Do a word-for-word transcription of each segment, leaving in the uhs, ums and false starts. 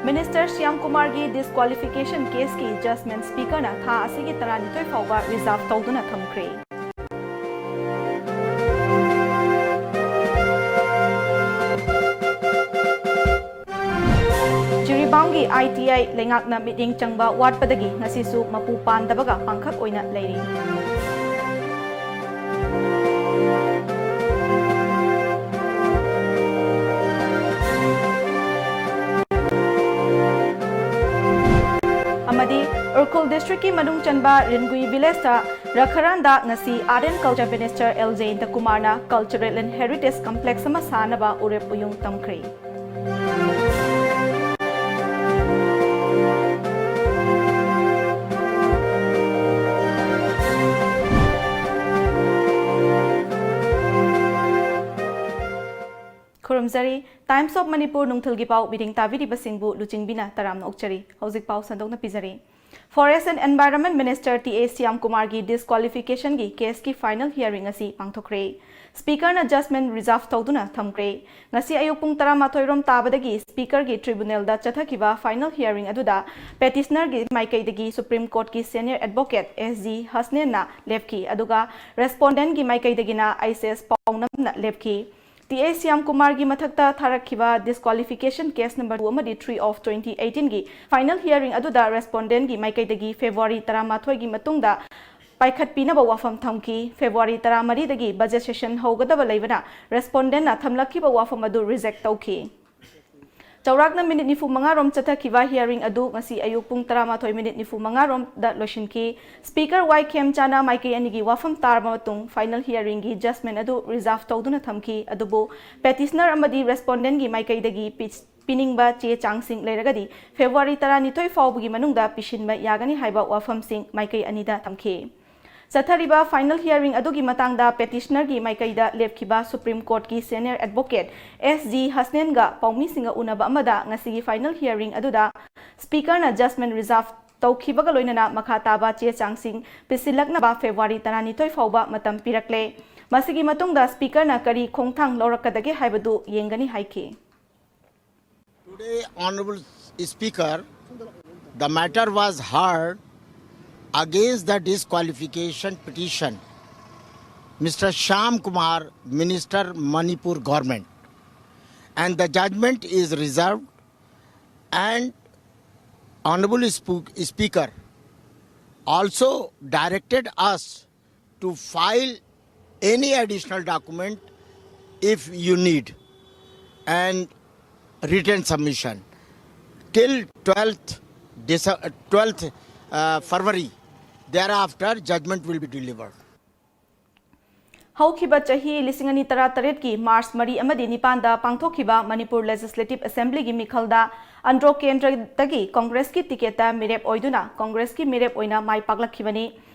Minister Shyam ꯀꯨꯃꯥꯔꯒꯤ disqualification case ꯀꯤ judgment Speaker ꯅ ꯊꯥ ꯑꯁꯤꯒꯤ ꯇꯔꯥꯅꯤꯊꯣꯏ ꯐꯥꯎꯕ reserve ꯇꯧꯗꯨꯅ ꯊꯝꯈ꯭ꯔꯦ꯫ ꯖꯤꯔꯤꯕꯥꯝꯒꯤ I T I ꯂꯩꯉꯥꯛꯅ ꯃꯤꯠꯌꯦꯡ ꯆꯪꯕ ꯋꯥꯠꯄꯗꯒꯤ ꯉꯁꯤꯁꯨ ꯃꯄꯨ ꯄꯥꯟꯗꯕꯒ ꯄꯥꯡꯈꯛ ꯑꯣꯏꯅ ꯂꯩꯔꯤ꯫ ꯑꯃꯗꯤ ꯎꯈ꯭ꯔꯨꯜ district ꯀꯤ ꯃꯅꯨꯡ ꯆꯟꯕ ꯔꯤꯟꯒꯨꯏ village ꯇ ꯔꯈꯔꯥꯟꯗ ꯉꯁꯤ Art and Culture Minister L Jayanta ꯀꯨꯃꯥꯔꯅ Cultural and Heritage Complex ꯑꯃ ꯁꯥꯅꯕ ꯎꯔꯦꯞ ꯎꯌꯨꯡ ꯇꯝꯈ꯭ꯔꯦ꯫ ꯈꯨꯔꯨꯝꯖꯔꯤ꯫ Times of Manipur ꯅꯨꯡꯊꯤꯜꯒꯤ ꯄꯥꯎ ꯃꯤꯠꯌꯦꯡ ꯇꯥꯕꯤꯔꯤꯕꯁꯤꯡꯕꯨ ꯂꯨꯆꯤꯡꯕꯤꯅ ꯇꯔꯥꯝꯅ ꯑꯣꯛꯆꯔꯤ꯫ ꯍꯧꯖꯤꯛ ꯄꯥꯎ ꯁꯟꯗꯣꯛꯅ ꯄꯤꯖꯔꯤ꯫ Forest and Environment Minister T A Shyam ꯀꯨꯃꯥꯔꯒꯤ disqualification ꯒꯤ case ꯀꯤ final hearing ꯉꯁꯤ ꯄꯥꯡꯊꯣꯛꯈ꯭ꯔꯦ꯫ Speaker ꯅ judgment reserve ꯇꯧꯗꯨꯅ ꯊꯝꯈ꯭ꯔꯦ꯫ ꯉꯁꯤ ꯑꯌꯨꯛ ꯄꯨꯡ ꯇꯔꯥꯃꯥꯊꯣꯏ ꯔꯣꯝ ꯇꯥꯕꯗꯒꯤ Speaker ꯒꯤ tribunal ꯗ ꯆꯠꯊꯈꯤꯕ final hearing ꯑꯗꯨꯗ petitioner ꯒꯤ ꯃꯥꯏꯀꯩꯗꯒꯤ Supreme Court ꯀꯤ senior advocate ꯑꯦꯁ ꯖꯤ ꯍꯁꯅꯦꯟꯅ ꯂꯦꯞꯈꯤ, ꯑꯗꯨꯒ respondent ꯒꯤ ꯃꯥꯏꯀꯩꯗꯒꯤꯅ ꯑꯩꯆ ꯑꯦꯁ ꯄꯥꯎꯅꯝꯅ ꯂꯦꯞꯈꯤ꯫ ꯇꯤ ꯑꯦ ꯁ꯭ꯌꯥꯝ ꯀꯨꯃꯥꯔꯒꯤ ꯃꯊꯛꯇ ꯊꯥꯔꯛꯈꯤꯕ disqualification case number two ꯑꯃꯗꯤ three of twenty eighteen ꯒꯤ final hearing ꯑꯗꯨꯗ respondent ꯒꯤ ꯃꯥꯏꯀꯩꯗꯒꯤ February ꯇꯔꯥꯃꯥꯊꯣꯏꯒꯤ ꯃꯇꯨꯡꯗ ꯄꯥꯏꯈꯠꯄꯤꯅꯕ ꯋꯥꯐꯝ ꯊꯝꯈꯤ꯫ February ꯇꯔꯥꯃꯔꯤꯗꯒꯤ budget session ꯍꯧꯒꯗꯕ ꯂꯩꯕꯅ respondent ꯅ ꯊꯝꯂꯛꯈꯤꯕ ꯋꯥꯐꯝ ꯑꯗꯨ reject ꯇꯧꯈꯤ꯫ ꯆꯥꯎꯔꯥꯛꯅ minute ꯅꯤꯐꯨ ꯃꯉꯥ ꯔꯣꯝ ꯆꯠꯊꯈꯤꯕ hearing ꯑꯗꯨ ꯉꯁꯤ ꯑꯌꯨꯛ ꯄꯨꯡ ꯇꯔꯥꯃꯥꯊꯣꯏ minute ꯅꯤꯐꯨ ꯃꯉꯥ ꯔꯣꯝꯗ ꯂꯣꯏꯁꯤꯟꯈꯤ꯫ Speaker ꯋꯥꯏ ꯈꯦꯝꯆꯥꯅ ꯃꯥꯏꯀꯩ ꯑꯅꯤꯒꯤ ꯋꯥꯐꯝ ꯇꯥꯔꯕ ꯃꯇꯨꯡ final hearing ꯒꯤ judgment ꯑꯗꯨ reserve ꯇꯧꯗꯨꯅ ꯊꯝꯈꯤ꯫ ꯑꯗꯨꯕꯨ petitioner ꯑꯃꯗꯤ respondent ꯒꯤ ꯃꯥꯏꯀꯩꯗꯒꯤ ꯄꯤ-, ꯄꯤꯅꯤꯡꯕ ꯆꯦ ꯆꯥꯡꯁꯤꯡ ꯂꯩꯔꯒꯗꯤ February ꯇꯔꯥꯅꯤꯊꯣꯏ ꯐꯥꯎꯕꯒꯤ ꯃꯅꯨꯡꯗ ꯄꯤꯁꯤꯟꯕ ꯌꯥꯒꯅꯤ ꯍꯥꯏꯕ ꯋꯥꯐꯝꯁꯤꯡ ꯃꯥꯏꯀꯩ ꯑꯅꯤꯗ ꯊꯝꯈꯤ꯫ ꯆꯠꯊꯔꯤꯕ final hearing ꯑꯗꯨꯒꯤ ꯃꯇꯥꯡꯗ petitioner ꯒꯤ ꯃꯥꯏꯀꯩꯗ ꯂꯦꯞꯈꯤꯕ Supreme Court ꯀꯤ senior advocate ꯑꯦꯁ ꯖꯤ ꯍꯁꯅꯦꯟꯒ ꯄꯥꯎꯃꯤꯁꯤꯡꯒ ꯎꯅꯕ ꯑꯃꯗ ꯉꯁꯤꯒꯤ final hearing ꯑꯗꯨꯗ Speaker ꯅ judgment reserve ꯇꯧꯈꯤꯕꯒ ꯂꯣꯏꯅꯅ ꯃꯈꯥ ꯇꯥꯕ ꯆꯦ ꯆꯥꯡꯁꯤꯡ ꯄꯤꯁꯤꯜꯂꯛꯅꯕ February ꯇꯔꯥꯅꯤꯊꯣꯏ ꯐꯥꯎꯕ ꯃꯇꯝ ꯄꯤꯔꯛꯂꯦ꯫ ꯃꯁꯤꯒꯤ ꯃꯇꯨꯡꯗ Speaker ꯅ ꯀꯔꯤ ꯈꯣꯡꯊꯥꯡ ꯂꯧꯔꯛꯀꯗꯒꯦ ꯍꯥꯏꯕꯗꯨ ꯌꯦꯡꯒꯅꯤ ꯍꯥꯏꯈꯤ꯫ Today, Honorable Speaker, the matter was heard against the disqualification petition, Mister Shyam Kumar, Minister, Manipur Government, and the judgment is reserved. And Honorable Sp- Speaker also directed us to file any additional document if you need, and written submission till twelfth Dece- uh, twelfth uh, February. Thereafter, judgment will be delivered. ꯍꯧꯈꯤꯕ ꯆꯍꯤ ꯂꯤꯁꯤꯡ ꯑꯅꯤ ꯇꯔꯥ ꯇꯔꯦꯠꯀꯤ March ꯃꯔꯤ ꯑꯃꯗꯤ ꯅꯤꯄꯥꯟꯗ ꯄꯥꯡꯊꯣꯛꯈꯤꯕ ꯃꯅꯤꯄꯨꯔ ꯂꯦꯖꯤꯁꯂꯦꯇꯤꯚ ꯑꯦꯁꯦꯝꯕ꯭ꯂꯤꯒꯤ ꯃꯤꯈꯜꯗ ꯑꯟꯗ꯭ꯔꯣ ꯀꯦꯟꯗ꯭ꯔꯗꯒꯤ ꯀꯪꯒ꯭ꯔꯦꯁꯀꯤ ꯇꯤꯀꯦꯠꯇ ꯃꯤꯔꯦꯞ ꯑꯣꯏꯗꯨꯅ ꯀꯪꯒ꯭ꯔꯦꯁꯀꯤ ꯃꯤꯔꯦꯞ ꯑꯣꯏꯅ ꯃꯥꯏ ꯄꯥꯛꯂꯛꯈꯤꯕꯅꯤ꯫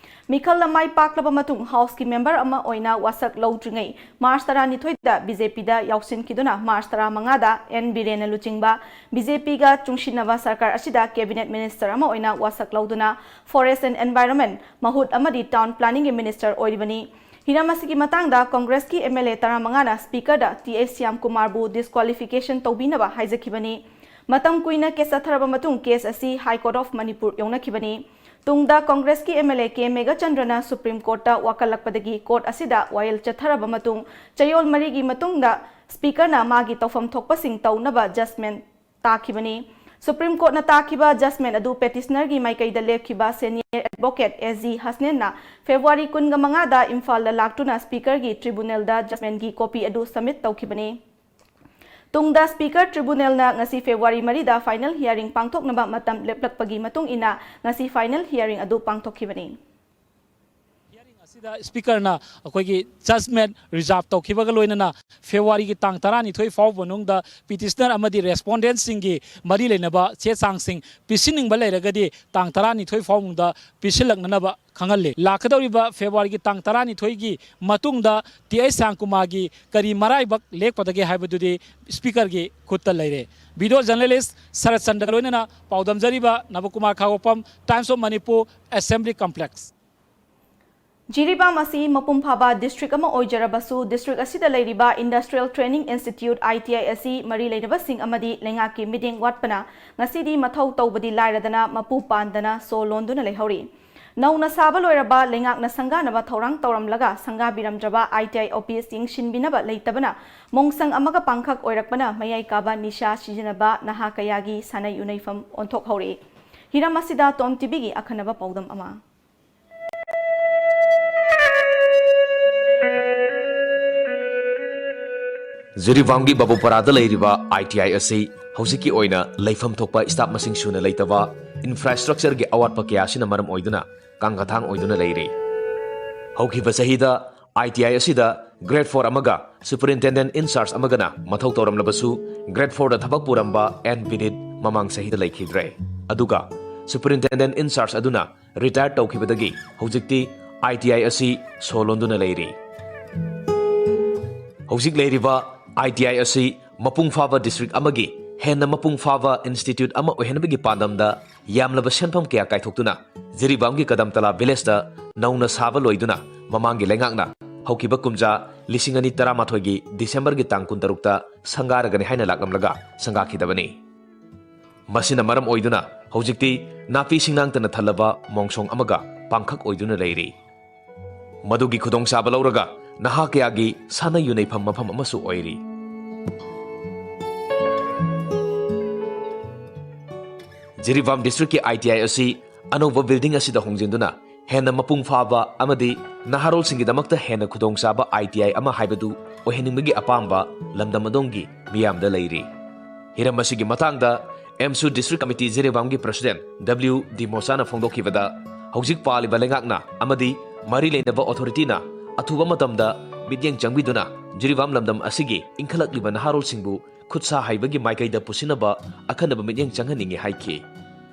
ꯃꯤꯈꯜꯗ ꯃꯥꯏ ꯄꯥꯛꯂꯕ ꯃꯇꯨꯡ ꯍꯥꯎꯁꯀꯤ ꯃꯦꯝꯕꯔ ꯑꯃ ꯑꯣꯏꯅ ꯋꯥꯁꯛ ꯂꯧꯗ꯭ꯔꯤꯉꯩ ꯃꯥꯔꯆ ꯇꯔꯥꯅꯤꯊꯣꯏꯗ ꯕꯤ ꯖꯦ ꯄꯤꯗ ꯌꯥꯎꯁꯤꯟꯈꯤꯗꯨꯅ ꯃꯥꯔꯆ ꯇꯔꯥꯃꯉꯥꯗ ꯑꯦꯟ ꯕꯤꯔꯦꯟꯅ ꯂꯨꯆꯤꯡꯕ ꯕꯤ ꯖꯦ ꯄꯤꯒ ꯆꯨꯡꯁꯤꯟꯅꯕ ꯁꯔꯀꯥꯔ ꯑꯁꯤꯗ ꯀꯦꯕꯤꯅꯦꯠ ꯃꯤꯅꯤꯁꯇꯔ ꯑꯃ ꯑꯣꯏꯅ ꯋꯥꯁꯛ ꯂꯧꯗꯨꯅ ꯐꯣꯔꯦꯁ ꯑꯦꯟ ꯑꯦꯟꯚꯥꯏꯔꯣꯟꯃꯦꯟ, ꯃꯍꯨꯠ ꯑꯃꯗꯤ ꯇꯥꯎꯟ ꯄ꯭ꯂꯥꯅꯤꯡꯒꯤ ꯃꯤꯅꯤꯁꯇꯔ ꯑꯣꯏꯔꯤꯕꯅꯤ꯫ ꯍꯤꯔꯝ ꯑꯁꯤꯒꯤ ꯃꯇꯥꯡꯗ ꯀꯪꯒ꯭ꯔꯦꯁꯀꯤ ꯑꯦꯝ ꯑꯦꯜ ꯑꯦ ꯇꯔꯥꯃꯉꯥꯅ ꯁ꯭ꯄꯤꯀꯔꯗ ꯇꯤ ꯑꯩꯆ ꯁ꯭ꯌꯥꯝ ꯀꯨꯃꯥꯔꯕꯨ ꯗꯤꯁꯀ꯭ꯋꯥꯂꯤꯐꯤꯀꯦꯁꯟ ꯇꯧꯕꯤꯅꯕ ꯍꯥꯏꯖꯈꯤꯕꯅꯤ꯫ ꯃꯇꯝ ꯀꯨꯏꯅ ꯀꯦꯁ ꯆꯠꯊꯔꯕ ꯃꯇꯨꯡ ꯀꯦꯁ ꯑꯁꯤ ꯍꯥꯏ ꯀꯣꯔꯠ ꯑꯣꯐ ꯃꯅꯤꯄꯨꯔ ꯌꯧꯅꯈꯤꯕꯅꯤ꯫ ꯇꯨꯡꯗ ꯀꯪꯒ꯭ꯔꯦꯁꯀꯤ ꯑꯦꯝ ꯑꯦꯜ ꯑꯦ ꯀꯦ ꯃꯦꯘꯆꯟꯗ꯭ꯔꯅ ꯁꯨꯄ꯭ꯔꯤꯝ ꯀꯣꯔꯠꯇ ꯋꯥꯀꯠꯂꯛꯄꯗꯒꯤ ꯀꯣꯔꯠ ꯑꯁꯤꯗ ꯋꯥꯌꯦꯜ ꯆꯠꯊꯔꯕ ꯃꯇꯨꯡ ꯆꯌꯣꯜ ꯃꯔꯤꯒꯤ ꯃꯇꯨꯡꯗ ꯁ꯭ꯄꯤꯀꯔꯅ ꯃꯥꯒꯤ ꯇꯧꯐꯝ ꯊꯣꯛꯄꯁꯤꯡ ꯇꯧꯅꯕ ꯖꯖꯃꯦꯟ ꯇꯥꯈꯤꯕꯅꯤ꯫ ꯁꯨꯄ꯭ꯔꯤꯝ ꯀꯣꯔꯠꯅ ꯇꯥꯈꯤꯕ ꯖꯖꯃꯦꯟ ꯑꯗꯨ ꯄꯦꯇꯤꯁꯅꯔꯒꯤ ꯃꯥꯏꯀꯩꯗ ꯂꯦꯞꯈꯤꯕ ꯁꯦꯅꯤꯌꯔ ꯑꯦꯗꯚꯣꯀꯦꯠ ꯑꯦꯁ ꯖꯤ ꯍꯁꯅꯦꯟꯅ ꯐꯦꯕ꯭ꯔꯨꯋꯥꯔꯤ ꯀꯨꯟꯒ ꯃꯉꯥꯗ ꯏꯝꯐꯥꯜꯗ ꯂꯥꯛꯇꯨꯅ ꯁ꯭ꯄꯤꯀꯔꯒꯤ ꯇ꯭ꯔꯤꯕꯨꯅꯦꯜꯗ ꯖꯖꯃꯦꯟꯒꯤ ꯀꯣꯄꯤ ꯑꯗꯨ ꯁꯕꯃꯤꯠ ꯇꯧꯈꯤꯕꯅꯤ꯫ ꯇꯨꯡꯗ ꯁ꯭ꯄꯤꯀꯔ ꯇ꯭ꯔꯤꯕꯨꯅꯦꯜꯅ ꯉꯁꯤ ꯐꯦꯕ꯭ꯔꯨꯋꯥꯔꯤ ꯃꯔꯤꯗ ꯐꯥꯏꯅꯦꯜ ꯍꯤꯌꯥꯔꯤꯡ ꯄꯥꯡꯊꯣꯛꯅꯕ ꯃꯇꯝ ꯂꯦꯞꯂꯛꯄꯒꯤ ꯃꯇꯨꯡ ꯏꯟꯅ ꯉꯁꯤ ꯐꯥꯏꯅꯦꯜ ꯍꯤꯌꯥꯔꯤꯡ ꯑꯗꯨ ꯄꯥꯡꯊꯣꯛꯈꯤꯕꯅꯤ꯫ ꯍꯤꯌꯥꯔꯤꯡ ꯑꯁꯤꯗ ꯁ꯭ꯄꯤꯀꯔꯅ ꯑꯩꯈꯣꯏꯒꯤ ꯖꯖꯃꯦꯟ ꯔꯤꯖꯥꯔꯚ ꯇꯧꯈꯤꯕꯒ ꯂꯣꯏꯅꯅ ꯐꯦꯕ꯭ꯔꯨꯋꯥꯔꯤꯒꯤ ꯇꯥꯡ ꯇꯔꯥꯅꯤꯊꯣꯏ ꯐꯥꯎꯕ ꯃꯅꯨꯡꯗ ꯄꯤꯇꯤꯁꯅꯔ ꯑꯃꯗꯤ ꯔꯦꯁꯄꯣꯟꯗꯦꯟꯠꯁꯤꯡꯒꯤ ꯃꯔꯤ ꯂꯩꯅꯕ ꯆꯦ ꯆꯥꯡꯁꯤꯡ ꯄꯤꯁꯤꯟꯅꯤꯡꯕ ꯂꯩꯔꯒꯗꯤ ꯇꯥꯡ ꯇꯔꯥꯅꯤꯊꯣꯏ ꯐꯥꯎꯕꯗ ꯄꯤꯁꯤꯜꯂꯛꯅꯅꯕ ꯈꯪꯍꯜꯂꯤ꯫ ꯂꯥꯛꯀꯗꯧꯔꯤꯕ ꯐꯦꯕ꯭ꯔꯨꯋꯥꯔꯤꯒꯤ ꯇꯥꯡ ꯇꯔꯥꯅꯤꯊꯣꯏꯒꯤ ꯃꯇꯨꯡꯗ ꯇꯤ ꯑꯩꯆ ꯁ꯭ꯌꯥꯝꯀꯨꯃꯥꯔꯒꯤ ꯀꯔꯤ ꯃꯔꯥꯏꯕꯛ ꯂꯦꯛꯀꯗꯒꯦ ꯍꯥꯏꯕꯗꯨꯗꯤ ꯁ꯭ꯄꯤꯀꯔꯒꯤ ꯈꯨꯠꯇ ꯂꯩꯔꯦ꯫ ꯚꯤꯗꯤꯑꯣ ꯖꯔꯅꯦꯂꯤꯁ ꯁꯔꯠ ꯆꯟꯗ꯭ꯔꯒ ꯂꯣꯏꯅꯅ ꯄꯥꯎꯗꯝꯖꯔꯤꯕ ꯅꯕꯀꯨꯃꯥꯔ ꯈꯥꯉꯕꯣꯛꯐꯝ, Times of Manipur, Assembly Complex꯫ Jiribam ꯑꯁꯤ ꯃꯄꯨꯡ ꯐꯥꯕ ꯗꯤꯁꯇ꯭ꯔꯤꯛ ꯑꯃ ꯑꯣꯏꯖꯔꯕꯁꯨ, ꯗꯤꯁꯇ꯭ꯔꯤꯛ ꯑꯁꯤꯗ ꯂꯩꯔꯤꯕ Industrial Training Institute, I T I, ꯑꯁꯤ ꯃꯔꯤ ꯂꯩꯅꯕꯁꯤꯡ ꯑꯃꯗꯤ ꯂꯩꯉꯥꯛꯀꯤ ꯃꯤꯠꯌꯦꯡ ꯋꯥꯠꯄꯅ ꯉꯁꯤꯗꯤ ꯃꯊꯧ ꯇꯧꯕꯗꯤ ꯂꯥꯏꯔꯗꯅ ꯃꯄꯨ ꯄꯥꯟꯗꯅ ꯁꯣ ꯂꯣꯟꯗꯨꯅ ꯂꯩꯍꯧꯔꯤ꯫ ꯅꯧꯅ ꯁꯥꯕ ꯂꯣꯏꯔꯕ ꯂꯩꯉꯥꯛꯅ ꯁꯪꯒꯥꯅꯕ ꯊꯧꯔꯥꯡ ꯇꯧꯔꯝꯂꯒ ꯁꯪꯒꯥꯕꯤꯔꯝꯗ꯭ꯔꯕ I T I office ꯌꯦꯡꯁꯤꯟꯕꯤꯅꯕ ꯂꯩꯇꯕꯅ ꯃꯣꯡꯁꯪ ꯑꯃꯒ ꯄꯥꯡꯈꯛ ꯑꯣꯏꯔꯛꯄꯅ ꯃꯌꯥꯏ ꯀꯥꯕ ꯅꯤꯁꯥ ꯁꯤꯖꯤꯟꯅꯕ ꯅꯍꯥ ꯀꯌꯥꯒꯤ ꯁꯥꯟꯅ ꯌꯨꯅꯩꯐꯝ ꯑꯣꯟꯊꯣꯛꯍꯧꯔꯤ꯫ ꯍꯤꯔꯝ ꯑꯁꯤꯗ ꯇꯣꯝ ꯇꯤꯚꯤꯒꯤ ꯑꯈꯟꯅꯕ ꯄꯥꯎꯗꯝ ꯑꯃ꯫ ꯖꯤꯔꯤꯕꯥꯝꯒꯤ ꯕꯥꯕꯨꯄꯥꯔꯥꯗ ꯂꯩꯔꯤꯕ I T I ꯑꯁꯤ ꯍꯧꯖꯤꯛꯀꯤ ꯑꯣꯏꯅ ꯂꯩꯐꯝ ꯊꯣꯛꯄ staff ꯃꯁꯤꯡ ꯁꯨꯅ ꯂꯩꯇꯕ, infrastructureꯒꯤ ꯑꯋꯥꯠꯄ ꯀꯌꯥ ꯑꯁꯤꯅ ꯃꯔꯝ ꯑꯣꯏꯗꯨꯅ ꯀꯥꯡꯒꯊꯥꯡ ꯑꯣꯏꯗꯨꯅ ꯂꯩꯔꯤ꯫ ꯍꯧꯈꯤꯕ ꯆꯍꯤꯗ I T I ꯑꯁꯤꯗ grade four ꯑꯃꯒ superintendent in charge ꯑꯃꯒꯅ ꯃꯊꯧ ꯇꯧꯔꯝꯂꯕꯁꯨ, grade fourꯗ ꯊꯕꯛ ꯄꯨꯔꯝꯕ N ꯕꯤꯅꯤꯠ ꯃꯃꯥꯡ ꯆꯍꯤꯗ ꯂꯩꯈꯤꯗ꯭ꯔꯦ꯫ ꯑꯗꯨꯒ superintendent in charge ꯑꯗꯨꯅ retire ꯇꯧꯈꯤꯕꯗꯒꯤ ꯍꯧꯖꯤꯛꯇꯤ I T I ꯑꯁꯤ ꯁꯣ ꯂꯣꯟꯗꯨꯅ ꯂꯩꯔꯤ꯫ ꯍꯧꯖꯤꯛ ꯂꯩꯔꯤꯕ I T I ꯑꯁꯤ ꯃꯄꯨꯡ ꯐꯥꯕ district ꯑꯃꯒꯤ ꯍꯦꯟꯅ ꯃꯄꯨꯡ ꯐꯥꯕ institute ꯑꯃ ꯑꯣꯏꯍꯟꯕꯒꯤ ꯄꯥꯟꯗꯝꯗ ꯌꯥꯝꯂꯕ ꯁꯦꯟꯐꯝ ꯀꯌꯥ ꯀꯥꯏꯊꯣꯛꯇꯨꯅ ꯖꯤꯔꯤꯕꯥꯝꯒꯤ ꯀꯗꯝꯇꯂꯥ villageꯇ ꯅꯧꯅ ꯁꯥꯕ ꯂꯣꯏꯗꯨꯅ ꯃꯃꯥꯡꯒꯤ ꯂꯩꯉꯥꯛꯅ ꯍꯧꯈꯤꯕ ꯀꯨꯝꯖꯥ ꯂꯤꯁꯤꯡ ꯑꯅꯤ ꯇꯔꯥꯃꯥꯊꯣꯏꯒꯤ Decemberꯒꯤ ꯇꯥꯡ ꯀꯨꯟꯇꯔꯨꯛꯇ ꯁꯪꯒꯥꯔꯒꯅꯤ ꯍꯥꯏꯅ ꯂꯥꯛꯂꯝꯂꯒ ꯁꯪꯒꯥꯈꯤꯗꯕꯅꯤ꯫ ꯃꯁꯤꯅ ꯃꯔꯝ ꯑꯣꯏꯗꯨꯅ ꯍꯧꯖꯤꯛꯇꯤ ꯅꯥꯄꯤ ꯁꯤꯡꯅꯥꯡꯇꯅ ꯊꯜꯂꯕ ꯃꯣꯡꯁꯣꯡ ꯑꯃꯒ ꯄꯥꯡꯈꯛ ꯑꯣꯏꯗꯨꯅ ꯂꯩꯔꯤ꯫ ꯃꯗꯨꯒꯤ ꯈꯨꯗꯣꯡꯆꯥꯕ ꯂꯧꯔꯒ ꯅꯍꯥ ꯀꯌꯥꯒꯤ ꯁꯥꯟꯅ ꯌꯨꯅꯩꯐꯝ ꯃꯐꯝ ꯑꯃꯁꯨ ꯑꯣꯏꯔꯤ꯫ ꯖꯤꯔꯤꯕꯥꯝ districtꯀꯤ I T I ꯑꯁꯤ ꯑꯅꯧꯕ building ꯑꯁꯤꯗ ꯍꯣꯡꯖꯤꯟꯗꯨꯅ ꯍꯦꯟꯅ ꯃꯄꯨꯡ ꯐꯥꯕ ꯑꯃꯗꯤ ꯅꯍꯥꯔꯣꯜꯁꯤꯡꯒꯤꯗꯃꯛꯇ ꯍꯦꯟꯅ ꯈꯨꯗꯣꯡꯆꯥꯕ I T I ꯑꯃ ꯍꯥꯏꯕꯗꯨ ꯑꯣꯏꯍꯟꯅꯤꯡꯕꯒꯤ ꯑꯄꯥꯝꯕ ꯂꯝꯗꯝ ꯑꯗꯣꯝꯒꯤ ꯃꯤꯌꯥꯝꯗ ꯂꯩꯔꯤ꯫ ꯍꯤꯔꯝ ꯑꯁꯤꯒꯤ ꯃꯇꯥꯡꯗ ꯑꯦꯝꯁꯨ District Committee ꯖꯤꯔꯤꯕꯥꯝꯒꯤ President W ꯗꯤꯃꯣꯆꯥꯅ ꯐꯣꯡꯗꯣꯛꯈꯤꯕꯗ, ꯍꯧꯖꯤꯛ ꯄꯥꯜꯂꯤꯕ ꯂꯩꯉꯥꯛꯅ ꯑꯃꯗꯤ ꯃꯔꯤ ꯂꯩꯅꯕ authorityꯅ ꯑꯊꯨꯕ ꯃꯇꯝꯗ ꯃꯤꯠꯌꯦꯡ ꯆꯪꯕꯤꯗꯨꯅ ꯖꯤꯔꯤꯕꯥꯝ ꯂꯝꯗꯝ ꯑꯁꯤꯒꯤ ꯏꯟꯈꯠꯂꯛꯂꯤꯕ ꯅꯍꯥꯔꯣꯜꯁꯤꯡꯕꯨ ꯈꯨꯠꯁꯥ ꯍꯩꯕꯒꯤ ꯃꯥꯏꯀꯩꯗ ꯄꯨꯁꯤꯟꯅꯕ ꯑꯈꯟꯅꯕ ꯃꯤꯠꯌꯦꯡ ꯆꯪꯍꯟꯅꯤꯡꯏ ꯍꯥꯏꯈꯤ꯫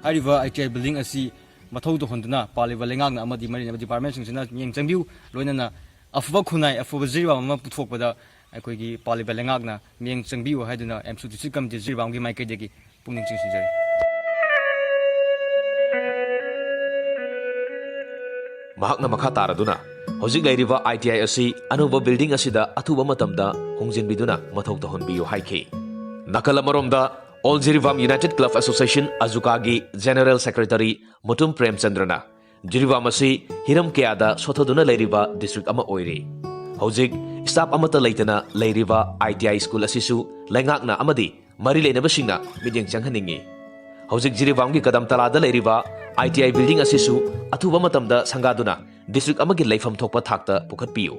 ꯍꯥꯏꯔꯤꯕ I T I building ꯑꯁꯤ ꯃꯊꯧ ꯇꯧꯍꯟꯗꯨꯅ ꯄꯥꯜꯂꯤꯕ ꯂꯩꯉꯥꯛꯅ ꯑꯃꯗꯤ ꯃꯔꯤ ꯂꯩꯅꯕ departmentꯁꯤꯡꯁꯤꯅ ꯃꯤꯠꯌꯦꯡ ꯆꯪꯕꯤꯌꯨ, ꯂꯣꯏꯅꯅ ꯑꯐꯕ ꯈꯨꯟꯅꯥꯏ, ꯑꯐꯕ ꯖꯤꯔꯤꯕꯥꯝ ꯑꯃ ꯄꯨꯊꯣꯛꯄꯗ ꯑꯩꯈꯣꯏꯒꯤ ꯄꯥꯜꯂꯤꯕ ꯂꯩꯉꯥꯛꯅ ꯃꯤꯠꯌꯦꯡ ꯆꯪꯕꯤꯌꯨ ꯍꯥꯏꯗꯨꯅ ꯑꯦꯝꯁꯨ District Committee ꯖꯤꯔꯤꯕꯥꯝꯒꯤ ꯃꯥꯏꯀꯩꯗꯒꯤ ꯄꯨꯛꯅꯤꯡ ꯆꯤꯡꯁꯤꯟꯖꯔꯤ꯫ ꯃꯍꯥꯛꯅ ꯃꯈꯥ ꯇꯥꯔꯗꯨꯅ ꯍꯧꯖꯤꯛ ꯂꯩꯔꯤꯕ ITI ꯑꯁꯤ ꯑꯅꯧꯕ building ꯑꯁꯤꯗ ꯑꯊꯨꯕ ꯃꯇꯝꯗ ꯍꯣꯡꯖꯤꯟꯕꯤꯗꯨꯅ ꯃꯊꯧ ꯇꯧꯍꯟꯕꯤꯌꯨ ꯍꯥꯏꯈꯤ꯫ ꯅꯥꯀꯜ ꯑꯃꯔꯣꯝꯗ, All Jiribam United Club Association, AJUCAꯒꯤ General Secretary Mutum ꯄ꯭ꯔꯦꯝꯆꯟꯗ꯭ꯔꯅ Jiribam ꯑꯁꯤ ꯍꯤꯔꯝ ꯀꯌꯥꯗ ꯁꯣꯠꯊꯗꯨꯅ ꯂꯩꯔꯤꯕ district ꯑꯃ ꯑꯣꯏꯔꯤ꯫ ꯍꯧꯖꯤꯛ staff ꯑꯃꯠꯇ ꯂꯩꯇꯅ ꯂꯩꯔꯤꯕ ITI school ꯑꯁꯤꯁꯨ ꯂꯩꯉꯥꯛꯅ ꯑꯃꯗꯤ ꯃꯔꯤ ꯂꯩꯅꯕꯁꯤꯡꯅ ꯃꯤꯠꯌꯦꯡ ꯆꯪꯍꯟꯅꯤꯡꯏ꯫ ꯍꯧꯖꯤꯛ ꯖꯤꯔꯤꯕꯥꯝꯒꯤ ꯀꯗꯝ ꯇꯂꯥꯗ ꯂꯩꯔꯤꯕ ITI building ꯑꯁꯤꯁꯨ ꯑꯊꯨꯕ ꯃꯇꯝꯗ ꯁꯪꯒꯥꯗꯨꯅ district ꯑꯃꯒꯤ ꯂꯩꯐꯝ ꯊꯣꯛꯄ ꯊꯥꯛꯇ ꯄꯨꯈꯠꯄꯤꯌꯨ꯫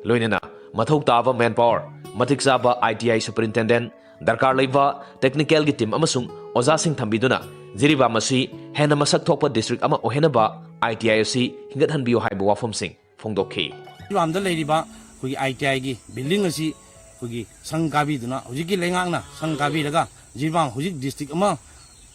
ꯂꯣꯏꯅꯅ ꯃꯊꯧ ꯇꯥꯕ manpower, ꯃꯇꯤꯛ ꯆꯥꯕ ITI superintendent, ꯗꯔꯀꯥꯔ ꯂꯩꯕ technicalꯒꯤ team ꯑꯃꯁꯨꯡ ꯑꯣꯖꯥꯁꯤꯡ ꯊꯝꯕꯤꯗꯨꯅ ꯖꯤꯔꯤꯕꯥꯝ ꯑꯁꯤ ꯍꯦꯟꯅ ꯃꯁꯛ ꯊꯣꯛꯄ district ꯑꯃ ꯑꯣꯏꯍꯟꯅꯕ ITI ꯑꯁꯤ ꯍꯤꯡꯒꯠꯍꯟꯕꯤꯌꯨ ꯍꯥꯏꯕ ꯋꯥꯐꯝꯁꯤꯡ ꯐꯣꯡꯗꯣꯛꯈꯤ꯫ ꯖꯤꯔꯤꯕꯥꯝꯗ ꯂꯩꯔꯤꯕ ꯑꯩꯈꯣꯏꯒꯤ ITIꯒꯤ building ꯑꯁꯤ ꯑꯩꯈꯣꯏꯒꯤ ꯁꯪ ꯀꯥꯕꯤꯗꯨꯅ, ꯍꯧꯖꯤꯛꯀꯤ ꯂꯩꯉꯥꯛꯅ ꯁꯪ ꯀꯥꯕꯤꯔꯒ ꯖꯤꯔꯤꯕꯥꯝ ꯍꯧꯖꯤꯛ district ꯑꯃ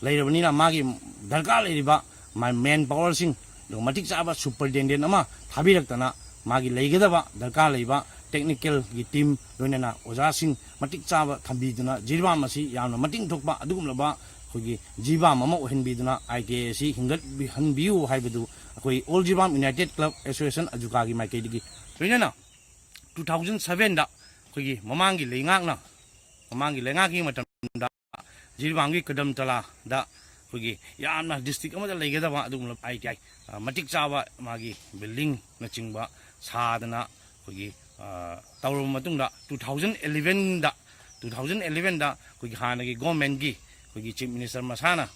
ꯂꯩꯔꯕꯅꯤꯅ ꯃꯥꯒꯤ ꯗꯔꯀꯥꯔ ꯂꯩꯔꯤꯕ ꯃꯥ-, manpowerꯁꯤꯡ, ꯑꯗꯨꯒ ꯃꯇꯤꯛ ꯆꯥꯕ superintendent ꯑꯃ ꯊꯥꯕꯤꯔꯛꯇꯅ ꯃꯥꯒꯤ ꯂꯩꯒꯗꯕ ꯗꯔꯀꯥꯔ ꯂꯩꯕ technicalꯒꯤ team, ꯂꯣꯏꯅꯅ ꯑꯣꯖꯥꯁꯤꯡ ꯃꯇꯤꯛ ꯆꯥꯕ ꯊꯝꯕꯤꯗꯨꯅ ꯖꯤꯔꯤꯕꯥꯝ ꯑꯁꯤ ꯌꯥꯝꯅ ꯃꯇꯤꯡ ꯊꯣꯛꯄ ꯑꯗꯨꯒꯨꯝꯂꯕ ꯑꯩꯈꯣꯏꯒꯤ ꯖꯤꯔꯤꯕꯥꯝ ꯑꯃ ꯑꯣꯏꯍꯟꯕꯤꯗꯨꯅ ITI ꯑꯁꯤ ꯍꯤꯡꯒꯠꯍꯟꯕꯤꯌꯨ ꯍꯥꯏꯕꯗꯨ ꯑꯩꯈꯣꯏ All Jiribam United Club Association, AJUCAꯒꯤ ꯃꯥꯏꯀꯩꯗꯒꯤ ꯂꯣꯏꯅꯅ two thousand sevenꯗ ꯑꯩꯈꯣꯏꯒꯤ ꯃꯃꯥꯡꯒꯤ ꯂꯩꯉꯥꯛꯅ, ꯃꯃꯥꯡꯒꯤ ꯂꯩꯉꯥꯛꯀꯤ ꯃꯇꯝꯗ ꯖꯤꯔꯤꯕꯥꯝꯒꯤ ꯀꯗꯝ ꯇꯂꯥꯗ ꯑꯩꯈꯣꯏꯒꯤ ꯌꯥꯝꯅ district ꯑꯃꯗ ꯂꯩꯒꯗꯕ ꯑꯗꯨꯒꯨꯝꯂꯕ ITI, ꯑ, ꯃꯇꯤꯛ ꯆꯥꯕ ꯃꯥꯒꯤ buildingꯅꯆꯤꯡꯕ ꯁꯥꯗꯅ ꯑꯩꯈꯣꯏꯒꯤ, ꯑ, ꯇꯧꯔꯕ ꯃꯇꯨꯡꯗ two thousand elevenꯗ, two thousand elevenꯗ ꯑꯩꯈꯣꯏꯒꯤ ꯍꯥꯟꯅꯒꯤ governmentꯀꯤ ꯑꯩꯈꯣꯏꯒꯤ Chief Minister ꯃꯁꯥꯅ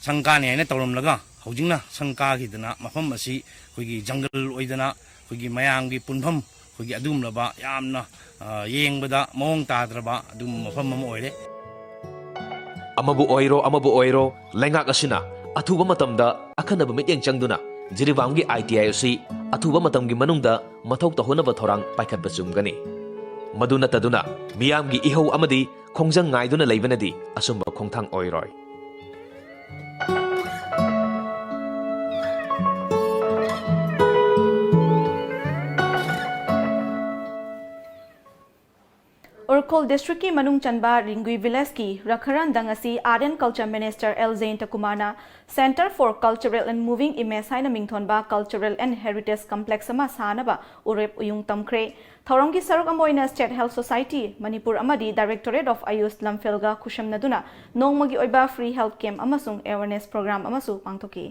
ꯁꯪ ꯀꯥꯅꯤ ꯍꯥꯏꯅ ꯇꯧꯔꯝꯂꯒ ꯍꯧꯖꯤꯛꯅ ꯁꯪ ꯀꯥꯈꯤꯗꯅ ꯃꯐꯝ ꯑꯁꯤ ꯑꯩꯈꯣꯏꯒꯤ jungle ꯑꯣꯏꯗꯅ ꯑꯩꯈꯣꯏꯒꯤ ꯃꯌꯥꯝꯒꯤ ꯄꯨꯟꯐꯝ, ꯑꯩꯈꯣꯏꯒꯤ ꯑꯗꯨꯒꯨꯝꯂꯕ ꯌꯥꯝꯅ, ꯑ, ꯌꯦꯡꯕꯗ ꯃꯑꯣꯡ ꯇꯥꯗ꯭ꯔꯕ ꯑꯗꯨꯒꯨꯝꯕ ꯃꯐꯝ ꯑꯃ ꯑꯣꯏꯔꯦ꯫ ꯑꯃꯕꯨ ꯑꯣꯏꯔꯣ, ꯑꯃꯕꯨ ꯑꯣꯏꯔꯣ, ꯂꯩꯉꯥꯛ ꯑꯁꯤꯅ ꯑꯊꯨꯕ ꯃꯇꯝꯗ ꯑꯈꯟꯅꯕ ꯃꯤꯠꯌꯦꯡ ꯆꯪꯗꯨꯅ ꯖꯤꯔꯤꯕꯥꯝꯒꯤ ITI ꯑꯁꯤ ꯑꯊꯨꯕ ꯃꯇꯝꯒꯤ ꯃꯅꯨꯡꯗ ꯃꯊꯧ ꯇꯧꯍꯟꯅꯕ ꯊꯧꯔꯥꯡ ꯄꯥꯏꯈꯠꯄ ꯆꯨꯝꯒꯅꯤ꯫ ꯃꯗꯨ ꯅꯠꯇꯗꯨꯅ ꯃꯤꯌꯥꯝꯒꯤ ꯏꯍꯧ ꯑꯃꯗꯤ ꯈꯣꯡꯖꯪ ꯉꯥꯏꯗꯨꯅ ꯂꯩꯕꯅꯗꯤ ꯑꯆꯨꯝꯕ ꯈꯣꯡꯊꯥꯡ ꯑꯣꯏꯔꯣꯏ꯫ ꯏꯝꯐꯥꯜ ꯗꯤꯁꯇ꯭ꯔꯤꯛꯀꯤ ꯃꯅꯨꯡ ꯆꯟꯕ ꯔꯤꯡꯒꯨꯏ ꯚꯤꯂꯦꯖꯀꯤ ꯔꯈꯔꯟꯗꯪ ꯑꯁꯤ Art and Culture Minister L ꯖꯌꯟꯇꯀꯨꯃꯥꯔꯅ Centre for Cultural and Moving Image ꯍꯥꯏꯅ ꯃꯤꯡꯊꯣꯟꯕ Cultural and Heritage Complex ꯑꯃ ꯁꯥꯅꯕ ꯎꯔꯦꯞ ꯎꯌꯨꯡ ꯇꯝꯈ꯭ꯔꯦ꯫ ꯊꯧꯔꯝꯒꯤ ꯁꯔꯨꯛ ꯑꯃ ꯑꯣꯏꯅ State Health Society ꯃꯅꯤꯄꯨꯔ ꯑꯃꯗꯤ Directorate of AYUSH ꯂꯝꯐꯦꯜꯒ ꯈꯨꯠꯁꯝꯅꯗꯨꯅ ꯅꯣꯡꯃꯒꯤ ꯑꯣꯏꯕ free health camp ꯑꯃꯁꯨꯡ awareness program ꯑꯃꯁꯨ ꯄꯥꯡꯊꯣꯛꯈꯤ꯫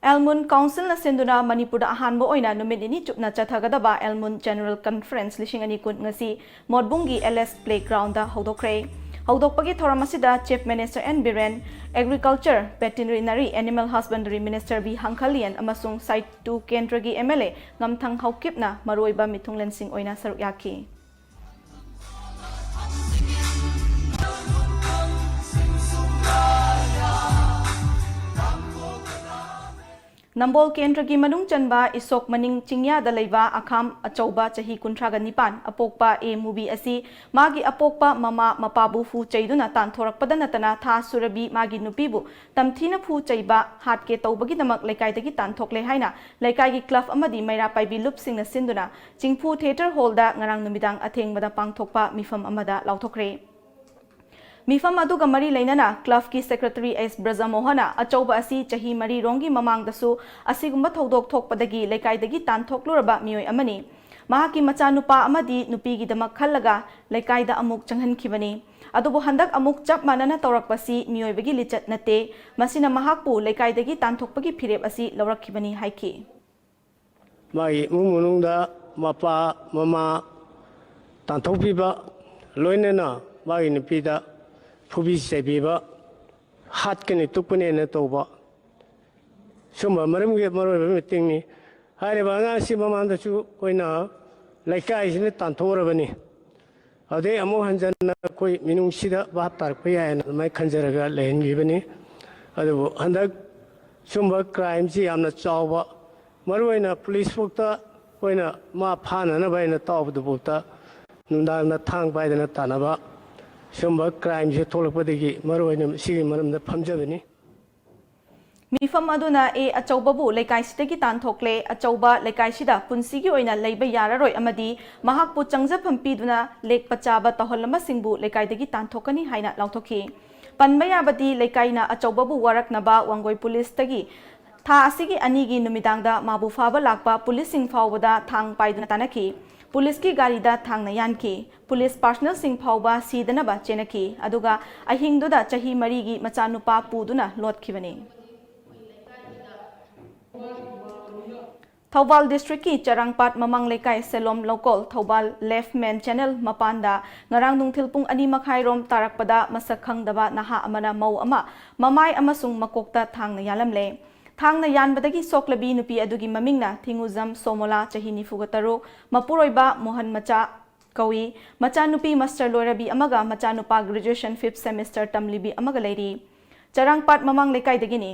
ꯑꯦꯜꯃꯨꯟ ꯀꯥꯎꯟꯁꯤꯜꯅ ꯁꯤꯟꯗꯨꯅ ꯃꯅꯤꯄꯨꯔꯗ ꯑꯍꯥꯟꯕ ꯑꯣꯏꯅ ꯅꯨꯃꯤꯠ ꯅꯤꯅꯤ ꯆꯨꯞꯅ ꯆꯠꯊꯒꯗꯕ ꯑꯦꯜꯃꯨꯟ General Conference ꯂꯤꯁꯤꯡ ꯑꯅꯤ ꯀꯨꯟ ꯉꯁꯤ ꯃꯣꯠꯕꯨꯡꯒꯤ ꯑꯦꯜ ꯑꯦꯁ ꯄ꯭ꯂꯦ ꯒ꯭ꯔꯥꯎꯟꯗ ꯍꯧꯗꯣꯛꯈ꯭ꯔꯦ꯫ ꯍꯧꯗꯣꯛꯄꯒꯤ ꯊꯧꯔꯝ ꯑꯁꯤꯗ Chief Minister N Biren, Agriculture, Veterinary, Animal Husbandry Minister V Hangkhalian ꯑꯃꯁꯨꯡ ꯁꯥꯏꯇꯨ ꯀꯦꯟꯗ꯭ꯔꯒꯤ ꯑꯦꯝ ꯑꯦꯜ ꯑꯦ ꯉꯝꯊꯪ ꯍꯧꯀꯤꯞꯅ ꯃꯔꯨꯑꯣꯏꯕ ꯃꯤꯊꯨꯡꯂꯦꯟꯁꯤꯡ ꯑꯣꯏꯅ ꯁꯔꯨꯛ ꯌꯥꯈꯤ꯫ ꯅꯝꯕꯣꯜ ꯀꯦꯟꯗ꯭ꯔꯒꯤ ꯃꯅꯨꯡ ꯆꯟꯕ ꯏꯁꯣꯛ ꯃꯅꯤꯡ ꯆꯤꯡꯌꯥꯗ ꯂꯩꯕ ꯑꯈꯥꯝ ꯑꯆꯧꯕ, ꯆꯍꯤ ꯀꯨꯟꯊ꯭ꯔꯥꯒ ꯅꯤꯄꯥꯟ, ꯑꯄꯣꯛꯄ ꯑꯦ ꯃꯨꯕꯤ ꯑꯁꯤ ꯃꯥꯒꯤ ꯑꯄꯣꯛꯄ ꯃꯃꯥ ꯃꯄꯥꯕꯨ ꯐꯨ ꯆꯩꯗꯨꯅ ꯇꯥꯟꯊꯣꯔꯛꯄꯗ ꯅꯠꯇꯅ ꯊꯥ ꯁꯨꯔꯕꯤ ꯃꯥꯒꯤ ꯅꯨꯄꯤꯕꯨ ꯇꯝꯊꯤꯅ ꯐꯨ ꯆꯩꯕ, ꯍꯥꯠꯀꯦ ꯇꯧꯕꯒꯤꯗꯃꯛ ꯂꯩꯀꯥꯏꯗꯒꯤ ꯇꯥꯟꯊꯣꯛꯂꯦ ꯍꯥꯏꯅ ꯂꯩꯀꯥꯏꯒꯤ ꯀ꯭ꯂꯕ ꯑꯃꯗꯤ ꯃꯩꯔꯥ ꯄꯥꯏꯕꯤ ꯂꯨꯞꯁꯤꯡꯅ ꯁꯤꯟꯗꯨꯅ ꯆꯤꯡꯐꯨ ꯊꯤꯌꯦꯇꯔ ꯍꯣꯜꯗ ꯉꯔꯥꯡ ꯅꯨꯃꯤꯗꯥꯡ ꯑꯊꯦꯡꯕꯗ ꯄꯥꯡꯊꯣꯛꯄ ꯃꯤꯐꯝ ꯑꯃꯗ ꯂꯥꯎꯊꯣꯛꯈ꯭ꯔꯦ꯫ ꯃꯤꯐꯝ ꯑꯗꯨꯒ ꯃꯔꯤ ꯂꯩꯅꯅ ꯀ꯭ꯂꯕꯀꯤ ꯁꯦꯀ꯭ꯔꯦꯇꯔꯤ ꯑꯦꯁ ꯕ꯭ꯔꯖꯃꯣꯍꯅ ꯑꯆꯧꯕ ꯑꯁꯤ ꯆꯍꯤ ꯃꯔꯤ ꯔꯣꯝꯒꯤ ꯃꯃꯥꯡꯗꯁꯨ ꯑꯁꯤꯒꯨꯝꯕ ꯊꯧꯗꯣꯛ ꯊꯣꯛꯄꯗꯒꯤ ꯂꯩꯀꯥꯏꯗꯒꯤ ꯇꯥꯟꯊꯣꯛꯂꯨꯔꯕ ꯃꯤꯑꯣꯏ ꯑꯃꯅꯤ꯫ ꯃꯍꯥꯛꯀꯤ ꯃꯆꯥꯅꯨꯄꯥ ꯑꯃꯗꯤ ꯅꯨꯄꯤꯒꯤꯗꯃꯛ ꯈꯜꯂꯒ ꯂꯩꯀꯥꯏꯗ ꯑꯃꯨꯛ ꯆꯪꯍꯟꯈꯤꯕꯅꯤ꯫ ꯑꯗꯨꯕꯨ ꯍꯟꯗꯛ ꯑꯃꯨꯛ ꯆꯞ ꯃꯥꯟꯅꯅ ꯇꯧꯔꯛꯄꯁꯤ ꯃꯤꯑꯣꯏꯕꯒꯤ ꯂꯤꯆꯠ ꯅꯠꯇꯦ꯫ ꯃꯁꯤꯅ ꯃꯍꯥꯛꯄꯨ ꯂꯩꯀꯥꯏꯗꯒꯤ ꯇꯥꯟꯊꯣꯛꯄꯒꯤ ꯐꯤꯔꯦꯞ ꯑꯁꯤ ꯂꯧꯔꯛꯈꯤꯕꯅꯤ ꯍꯥꯏꯈꯤ꯫ ꯃꯥꯒꯤ ꯏꯃꯨꯡ ꯃꯅꯨꯡꯗ ꯃꯄꯥ, ꯃꯃꯥ ꯇꯥꯟꯊꯣꯛꯄꯤꯕ, ꯂꯣꯏꯅꯅ ꯃꯥꯒꯤ ꯅꯨꯄꯤꯗ ꯐꯨꯕꯤ ꯆꯩꯕꯤꯕ, ꯍꯥꯠꯀꯅꯤ ꯇꯨꯞꯀꯅꯤꯅ ꯇꯧꯕ, ꯁꯨꯝꯕ ꯃꯔꯝꯒꯤ ꯃꯔꯨꯑꯣꯏꯕ ꯃꯤꯇꯤꯡꯅꯤ꯫ ꯍꯥꯏꯔꯤꯕ ꯑꯉꯥꯡꯁꯤ ꯃꯃꯥꯡꯗꯁꯨ ꯑꯩꯈꯣꯏꯅ ꯂꯩꯀꯥꯏꯁꯤꯅ ꯇꯥꯟꯊꯣꯛꯎꯔꯕꯅꯤ꯫ ꯑꯗꯩ ꯑꯃꯨꯛ ꯍꯟꯖꯟꯅ ꯑꯩꯈꯣꯏ ꯃꯤꯅꯨꯡꯁꯤꯗ ꯚꯥꯞ ꯇꯥꯔꯛꯄ ꯌꯥꯏꯅ ꯑꯗꯨꯃꯥꯏꯅ ꯈꯟꯖꯔꯒ ꯂꯩꯍꯟꯈꯤꯕꯅꯤ꯫ ꯑꯗꯨꯕꯨ ꯍꯟꯗꯛ ꯁꯨꯝꯕ ꯀ꯭ꯔꯥꯏꯝꯁꯤ ꯌꯥꯝꯅ ꯆꯥꯎꯕ, ꯃꯔꯨꯑꯣꯏꯅ ꯄꯨꯂꯤꯁ ꯐꯥꯎꯇ ꯑꯩꯈꯣꯏꯅ ꯃꯥ ꯐꯥꯅꯅꯕ ꯍꯥꯏꯅ ꯇꯥꯎꯕꯗꯨꯐꯥꯎꯇ ꯅꯨꯡꯗꯥꯡꯗ ꯊꯥꯡ ꯄꯥꯏꯗꯅ ꯇꯥꯟꯅꯕ, ꯁꯨꯝꯕ ꯀ꯭ꯔꯥꯏꯝꯁꯦ ꯊꯣꯛꯂꯛꯄꯗꯒꯤ ꯃꯔꯨꯑꯣꯏꯅ ꯁꯤꯒꯤ ꯃꯔꯝꯗ ꯐꯝꯖꯕꯅꯤ꯫ ꯃꯤꯐꯝ ꯑꯗꯨꯅ ꯑꯦ ꯑꯆꯧꯕꯕꯨ ꯂꯩꯀꯥꯏꯁꯤꯗꯒꯤ ꯇꯥꯟꯊꯣꯛꯂꯦ, ꯑꯆꯧꯕ ꯂꯩꯀꯥꯏꯁꯤꯗ ꯄꯨꯟꯁꯤꯒꯤ ꯑꯣꯏꯅ ꯂꯩꯕ ꯌꯥꯔꯔꯣꯏ ꯑꯃꯗꯤ ꯃꯍꯥꯛꯄꯨ ꯆꯪꯖꯐꯝ ꯄꯤꯗꯨꯅ ꯂꯦꯛꯄ ꯆꯥꯕ ꯇꯧꯍꯜꯂꯝꯕꯁꯤꯡꯕꯨ ꯂꯩꯀꯥꯏꯗꯒꯤ ꯇꯥꯟꯊꯣꯛꯀꯅꯤ ꯍꯥꯏꯅ ꯂꯥꯎꯊꯣꯛꯈꯤ꯫ ꯄꯟꯕ ꯌꯥꯕꯗꯤ ꯂꯩꯀꯥꯏꯅ ꯑꯆꯧꯕꯕꯨ ꯋꯥꯔꯛꯅꯕ ꯋꯥꯡꯒꯣꯏ ꯄꯨꯂꯤꯁꯇꯒꯤ ꯊꯥ ꯑꯁꯤꯒꯤ ꯑꯅꯤꯒꯤ ꯅꯨꯃꯤꯗꯥꯡꯗ ꯃꯥꯕꯨ ꯐꯥꯕ ꯂꯥꯛꯄ ꯄꯨꯂꯤꯁꯁꯤꯡ ꯐꯥꯎꯕꯗ ꯊꯥꯡ ꯄꯥꯏꯗꯨꯅ ꯇꯥꯟꯅꯈꯤ꯫ ꯄꯨꯂꯤꯁꯀꯤ ꯒꯥꯔꯤꯗ ꯊꯥꯡꯅ ꯌꯥꯟꯈꯤ꯫ ꯄꯨꯂꯤꯁ ꯄꯥꯔꯁꯅꯦꯜꯁꯤꯡ ꯐꯥꯎꯕ ꯁꯤꯗꯅꯕ ꯆꯦꯟꯅꯈꯤ꯫ ꯑꯗꯨꯒ ꯑꯍꯤꯡꯗꯨꯗ ꯆꯍꯤ ꯃꯔꯤꯒꯤ ꯃꯆꯥꯅꯨꯄꯥ ꯄꯨꯗꯨꯅ ꯂꯣꯠꯈꯤꯕꯅꯤ꯫ ꯊꯧꯕꯥꯜ ꯗꯤꯁꯇ꯭ꯔꯤꯛꯀꯤ ꯆꯔꯥꯡꯄꯥꯠ ꯃꯃꯥꯡ ꯂꯩꯀꯥꯏ ꯁꯦꯂꯣꯝ ꯂꯧꯀꯣꯜ ꯊꯧꯕꯥꯜ ꯂꯦꯐ ꯃꯦꯟ ꯆꯦꯅꯦꯜ ꯃꯄꯥꯟꯗ ꯉꯔꯥꯡ ꯅꯨꯡꯊꯤꯜ ꯄꯨꯡ ꯑꯅꯤ ꯃꯈꯥꯏꯔꯣꯝ ꯇꯥꯔꯛꯄꯗ ꯃꯁꯛ ꯈꯪꯗꯕ ꯅꯍꯥ ꯑꯃꯅ ꯃꯧ ꯑꯃ ꯃꯃꯥꯏ ꯑꯃꯁꯨꯡ ꯃꯀꯣꯛꯇ ꯊꯥꯡꯅ ꯌꯥꯜꯂꯝꯂꯦ꯫ ꯊꯥꯡꯅ ꯌꯥꯟꯕꯗꯒꯤ ꯁꯣꯛꯂꯕꯤ ꯅꯨꯄꯤ ꯑꯗꯨꯒꯤ ꯃꯃꯤꯡꯅ ꯊꯤꯡꯉꯨꯖꯝ ꯁꯣꯃꯣꯂꯥ, ꯆꯍꯤ ꯅꯤꯐꯨꯒ ꯇꯔꯨꯛ, ꯃꯄꯨꯔꯣꯏꯕ ꯃꯣꯍꯟ ꯃꯆꯥ ꯀꯧꯏ꯫ ꯃꯆꯥꯅꯨꯄꯤ ꯃꯥꯁꯇꯔ ꯂꯣꯏꯔꯕꯤ ꯑꯃꯒ ꯃꯆꯥꯅꯨꯄꯥ ꯒ꯭ꯔꯦꯖꯨꯑꯦꯁꯟ ꯐꯤꯐ ꯁꯦꯃꯤꯁꯇꯔ ꯇꯝꯂꯤꯕꯤ ꯑꯃꯒ ꯂꯩꯔꯤ꯫ ꯆꯔꯥꯡꯄꯥꯠ ꯃꯃꯥꯡ ꯂꯩꯀꯥꯏꯗꯒꯤꯅꯤ꯫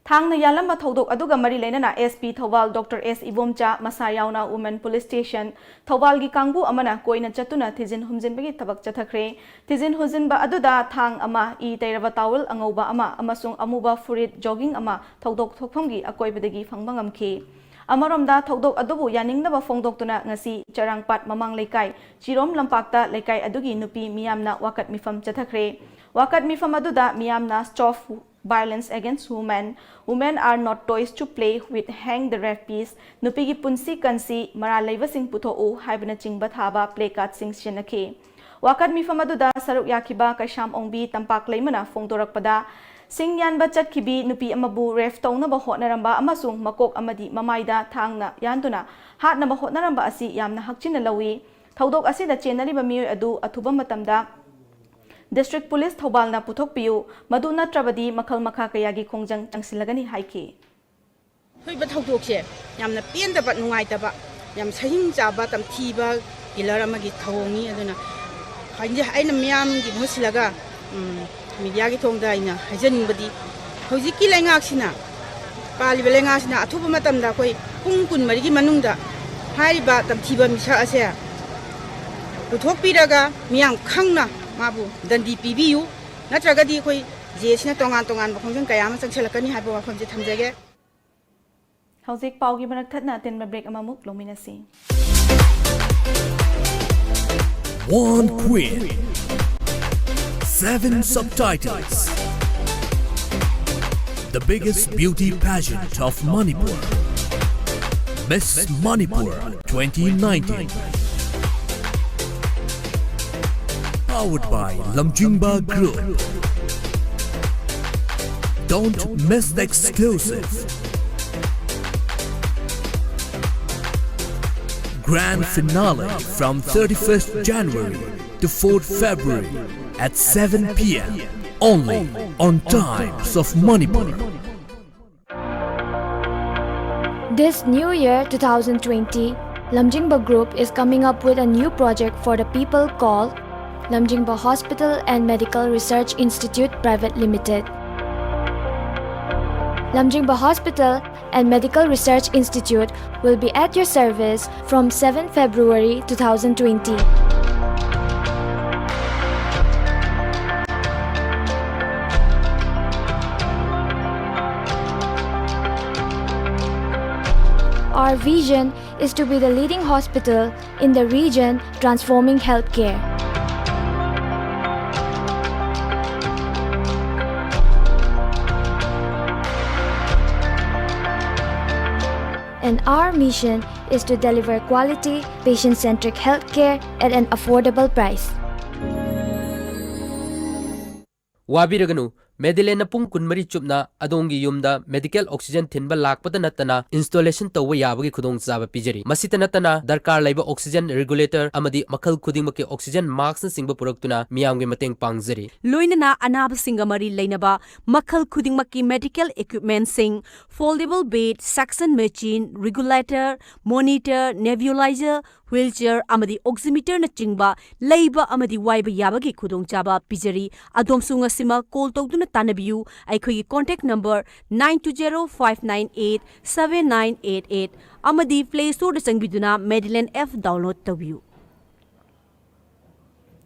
ꯊꯥꯡꯅ ꯌꯥꯜꯂꯝꯕ ꯊꯧꯗꯣꯛ ꯑꯗꯨꯒ ꯃꯔꯤ ꯂꯩꯅꯅ ꯑꯦꯁ ꯄꯤ ꯊꯧꯕꯥꯜ ꯗꯣꯛꯇꯔ ꯑꯦꯁ ꯏꯕꯣꯝꯆꯥ, ꯃꯁꯥ ꯌꯥꯎꯅ ꯋꯨꯃꯦꯟ ꯄꯨꯂꯤꯁ ꯁ꯭ꯇꯦꯁꯟ ꯊꯧꯕꯥꯜꯒꯤ ꯀꯥꯡꯕꯨ ꯑꯃꯅ ꯀꯣꯏꯅ ꯆꯠꯇꯨꯅ ꯊꯤꯖꯤꯟ ꯍꯨꯝꯖꯤꯟꯕꯒꯤ ꯊꯕꯛ ꯆꯠꯊꯈ꯭ꯔꯦ꯫ ꯊꯤꯖꯤꯟ ꯍꯨꯝꯖꯤꯟꯕ ꯑꯗꯨꯗ ꯊꯥꯡ ꯑꯃ, ꯏ ꯇꯩꯔꯕ ꯇꯥꯋꯦꯜ ꯑꯉꯧꯕ ꯑꯃ ꯑꯃꯁꯨꯡ ꯑꯃꯨꯕ ꯐꯨꯔꯤꯠ ꯖꯣꯒꯤꯡ ꯑꯃ ꯊꯧꯗꯣꯛ ꯊꯣꯛꯐꯝꯒꯤ ꯑꯀꯣꯏꯕꯗꯒꯤ ꯐꯪꯕ ꯉꯝꯈꯤ꯫ ꯑꯃꯔꯣꯝꯗ ꯊꯧꯗꯣꯛ ꯑꯗꯨꯕꯨ ꯌꯥꯅꯤꯡꯗꯕ ꯐꯣꯡꯗꯣꯛꯇꯨꯅ ꯉꯁꯤ ꯆꯔꯥꯡꯄꯥꯠ ꯃꯃꯥꯡ ꯂꯩꯀꯥꯏ ꯆꯤꯔꯣꯝ ꯂꯝꯄꯥꯛꯇ ꯂꯩꯀꯥꯏ ꯑꯗꯨꯒꯤ ꯅꯨꯄꯤ ꯃꯤꯌꯥꯝꯅ ꯋꯥꯀꯠ ꯃꯤꯐꯝ ꯆꯠꯊꯈ꯭ꯔꯦ꯫ ꯋꯥꯀꯠ ꯃꯤꯐꯝ ꯑꯗꯨꯗ ꯃꯤꯌꯥꯝꯅ Stop Violence Against Women, Women Are Not Toys to Play With, Hang the Rapists, ꯅꯨꯄꯤꯒꯤ ꯄꯨꯟꯁꯤ ꯀꯟꯁꯤ, ꯃꯔꯥꯜ ꯂꯩꯕꯁꯤꯡ ꯄꯨꯊꯣꯛꯎ ꯍꯥꯏꯕꯅꯆꯤꯡꯕ ꯊꯥꯕ ꯄ꯭ꯂꯦ ꯀꯥꯔꯗꯁꯤꯡ ꯁꯤꯖꯤꯟꯅꯈꯤ꯫ ꯋꯥꯀꯠ ꯃꯤꯐꯝ ꯑꯗꯨꯗ ꯁꯔꯨꯛ ꯌꯥꯈꯤꯕ ꯀꯩꯁꯥꯝ ꯑꯣꯡꯕꯤ ꯇꯝꯄꯥꯛ ꯂꯩꯃꯅ ꯐꯣꯡꯗꯣꯔꯛꯄꯗ, ꯁꯤꯡ ꯌꯥꯟꯕ ꯆꯠꯈꯤꯕꯤ ꯅꯨꯄꯤ ꯑꯃꯕꯨ ꯔꯦꯐ ꯇꯧꯅꯕ ꯍꯣꯠꯅꯔꯝꯕ ꯑꯃꯁꯨꯡ ꯃꯀꯣꯛ ꯑꯃꯗꯤ ꯃꯃꯥꯏꯗ ꯊꯥꯡꯅ ꯌꯥꯟꯗꯨꯅ ꯍꯥꯠꯅꯕ ꯍꯣꯠꯅꯔꯝꯕ ꯑꯁꯤ ꯌꯥꯝꯅ ꯍꯛꯆꯤꯟꯅ ꯂꯧꯏ꯫ ꯊꯧꯗꯣꯛ ꯑꯁꯤꯗ ꯆꯦꯟꯅꯔꯤꯕ ꯃꯤꯑꯣꯏ ꯑꯗꯨ ꯑꯊꯨꯕ ꯃꯇꯝꯗ ꯗꯤꯁꯇ꯭ꯔꯤꯛ ꯄꯨꯂꯤꯁ ꯊꯧꯕꯥꯜꯅ ꯄꯨꯊꯣꯛꯄꯤꯌꯨ, ꯃꯗꯨ ꯅꯠꯇ꯭ꯔꯕꯗꯤ ꯃꯈꯜ ꯃꯈꯥ ꯀꯌꯥꯒꯤ ꯈꯣꯡꯖꯪ ꯆꯪꯁꯤꯜꯂꯒꯅꯤ ꯍꯥꯏꯈꯤ꯫ ꯊꯣꯛꯏꯕ ꯊꯧꯗꯣꯛꯁꯦ ꯌꯥꯝꯅ ꯄꯦꯟꯗꯕ, ꯅꯨꯡꯉꯥꯏꯇꯕ, ꯌꯥꯝ ꯁꯍꯤꯡ ꯆꯥꯕ, ꯇꯝꯊꯤꯕ ꯀꯤꯂꯔ ꯑꯃꯒꯤ ꯊꯧꯑꯣꯡꯅꯤ꯫ ꯑꯗꯨꯅ ꯍꯥꯏꯗꯤ ꯑꯩꯅ ꯃꯤꯌꯥꯝꯒꯤ ꯃꯍꯨꯠ ꯁꯤꯜꯂꯒ, ꯎꯝ, ꯃꯤꯗꯤꯌꯥꯒꯤ ꯊꯣꯡꯗ ꯑꯩꯅ ꯍꯥꯏꯖꯅꯤꯡꯕꯗꯤ, ꯍꯧꯖꯤꯛꯀꯤ ꯂꯩꯉꯥꯛꯁꯤꯅ, ꯄꯥꯜꯂꯤꯕ ꯂꯩꯉꯥꯛꯁꯤꯅ ꯑꯊꯨꯕ ꯃꯇꯝꯗ ꯑꯩꯈꯣꯏ ꯄꯨꯡ ꯀꯨꯟꯃꯔꯤꯒꯤ ꯃꯅꯨꯡꯗ ꯍꯥꯏꯔꯤꯕ ꯇꯝꯊꯤꯕ ꯃꯤꯁꯛ ꯑꯁꯦ ꯄꯨꯊꯣꯛꯄꯤꯔꯒ ꯃꯤꯌꯥꯝ ꯈꯪꯅ ꯃꯥꯕꯨ ꯗꯟꯗꯤ ꯄꯤꯕꯤꯌꯨ, ꯅꯠꯇ꯭ꯔꯒꯗꯤ ꯑꯩꯈꯣꯏ ꯖꯦ ꯑꯦꯁꯤꯅ ꯇꯣꯉꯥꯟ ꯇꯣꯉꯥꯟꯕ ꯈꯣꯡꯖꯪ ꯀꯌꯥ ꯑꯃ ꯆꯪꯁꯤꯜꯂꯛꯀꯅꯤ ꯍꯥꯏꯕ ꯋꯥꯐꯝꯁꯦ ꯊꯝꯖꯒꯦ꯫ ꯍꯧꯖꯤꯛ ꯄꯥꯎꯒꯤ ꯃꯔꯛ ꯊꯠꯅ ꯑꯇꯦꯟꯕ break ꯑꯃꯃꯨꯛ ꯂꯧꯃꯤꯟꯅꯁꯤ꯫ One queen, seven subtitles. The biggest beauty pageant of Manipur. Miss Manipur twenty nineteen. Powered by Lamjingba Group. Don't miss the exclusive grand finale from thirty-first January to fourth February at seven p m, only on Times of Manipur. This new year, two thousand twenty, Lamjingba Group is coming up with a new project for the people called Lamjingba Hospital and Medical Research Institute Private Limited. Lamjingba Hospital and Medical Research Institute will be at your service from seventh February two thousand twenty. Our vision is to be the leading hospital in the region, transforming healthcare. And our mission is to deliver quality, patient-centric healthcare at an affordable price. ꯋꯥꯕꯤꯔꯒꯅꯨ, ꯃꯦꯗꯤꯂꯦꯟꯅ ꯄꯨꯡ ꯀꯨꯟꯃꯔꯤ ꯆꯨꯞꯅ ꯑꯗꯣꯝꯒꯤ ꯌꯨꯝꯗ medical oxygen ꯊꯤꯟꯕ ꯂꯥꯛꯄꯗ ꯅꯠꯇꯅ installation ꯇꯧꯕ ꯌꯥꯕꯒꯤ ꯈꯨꯗꯣꯡꯆꯥꯕ ꯄꯤꯖꯔꯤ꯫ ꯃꯁꯤꯇ ꯅꯠꯇꯅ, ꯗꯔꯀꯥꯔ ꯂꯩꯕ oxygen regulator ꯑꯃꯗꯤ ꯃꯈꯜ ꯈꯨꯗꯤꯡꯃꯛꯀꯤ oxygen maskꯅꯆꯤꯡꯕ ꯄꯨꯔꯛꯇꯨꯅ ꯃꯤꯌꯥꯝꯒꯤ ꯃꯇꯦꯡ ꯄꯥꯡꯖꯔꯤ꯫ ꯂꯣꯏꯅꯅ ꯑꯅꯥꯕꯁꯤꯡꯒ ꯃꯔꯤ ꯂꯩꯅꯕ ꯃꯈꯜ ꯈꯨꯗꯤꯡꯃꯛꯀꯤ medical equipmentꯁꯤꯡ, foldable bed, suction machine, regulator, monitor, nebulizer, wheelchair ꯑꯃꯗꯤ oximeterꯅꯆꯤꯡꯕ ꯂꯩꯕ ꯑꯃꯗꯤ ꯋꯥꯏꯕ ꯌꯥꯕꯒꯤ ꯈꯨꯗꯣꯡꯆꯥꯕ ꯄꯤꯖꯔꯤ꯫ ꯑꯗꯣꯝꯁꯨ ꯉꯁꯤꯃꯛ call ꯇꯧꯗꯨꯅ ꯇꯥꯟꯅꯕꯤꯌꯨ꯫ ꯑꯩꯈꯣꯏꯒꯤ contact number nine two zero five nine eight seven nine eight eight ꯑꯃꯗꯤ Play Storeꯗ ꯆꯪꯕꯤꯗꯨꯅ Medilane app download ꯇꯧꯕꯤꯌꯨ꯫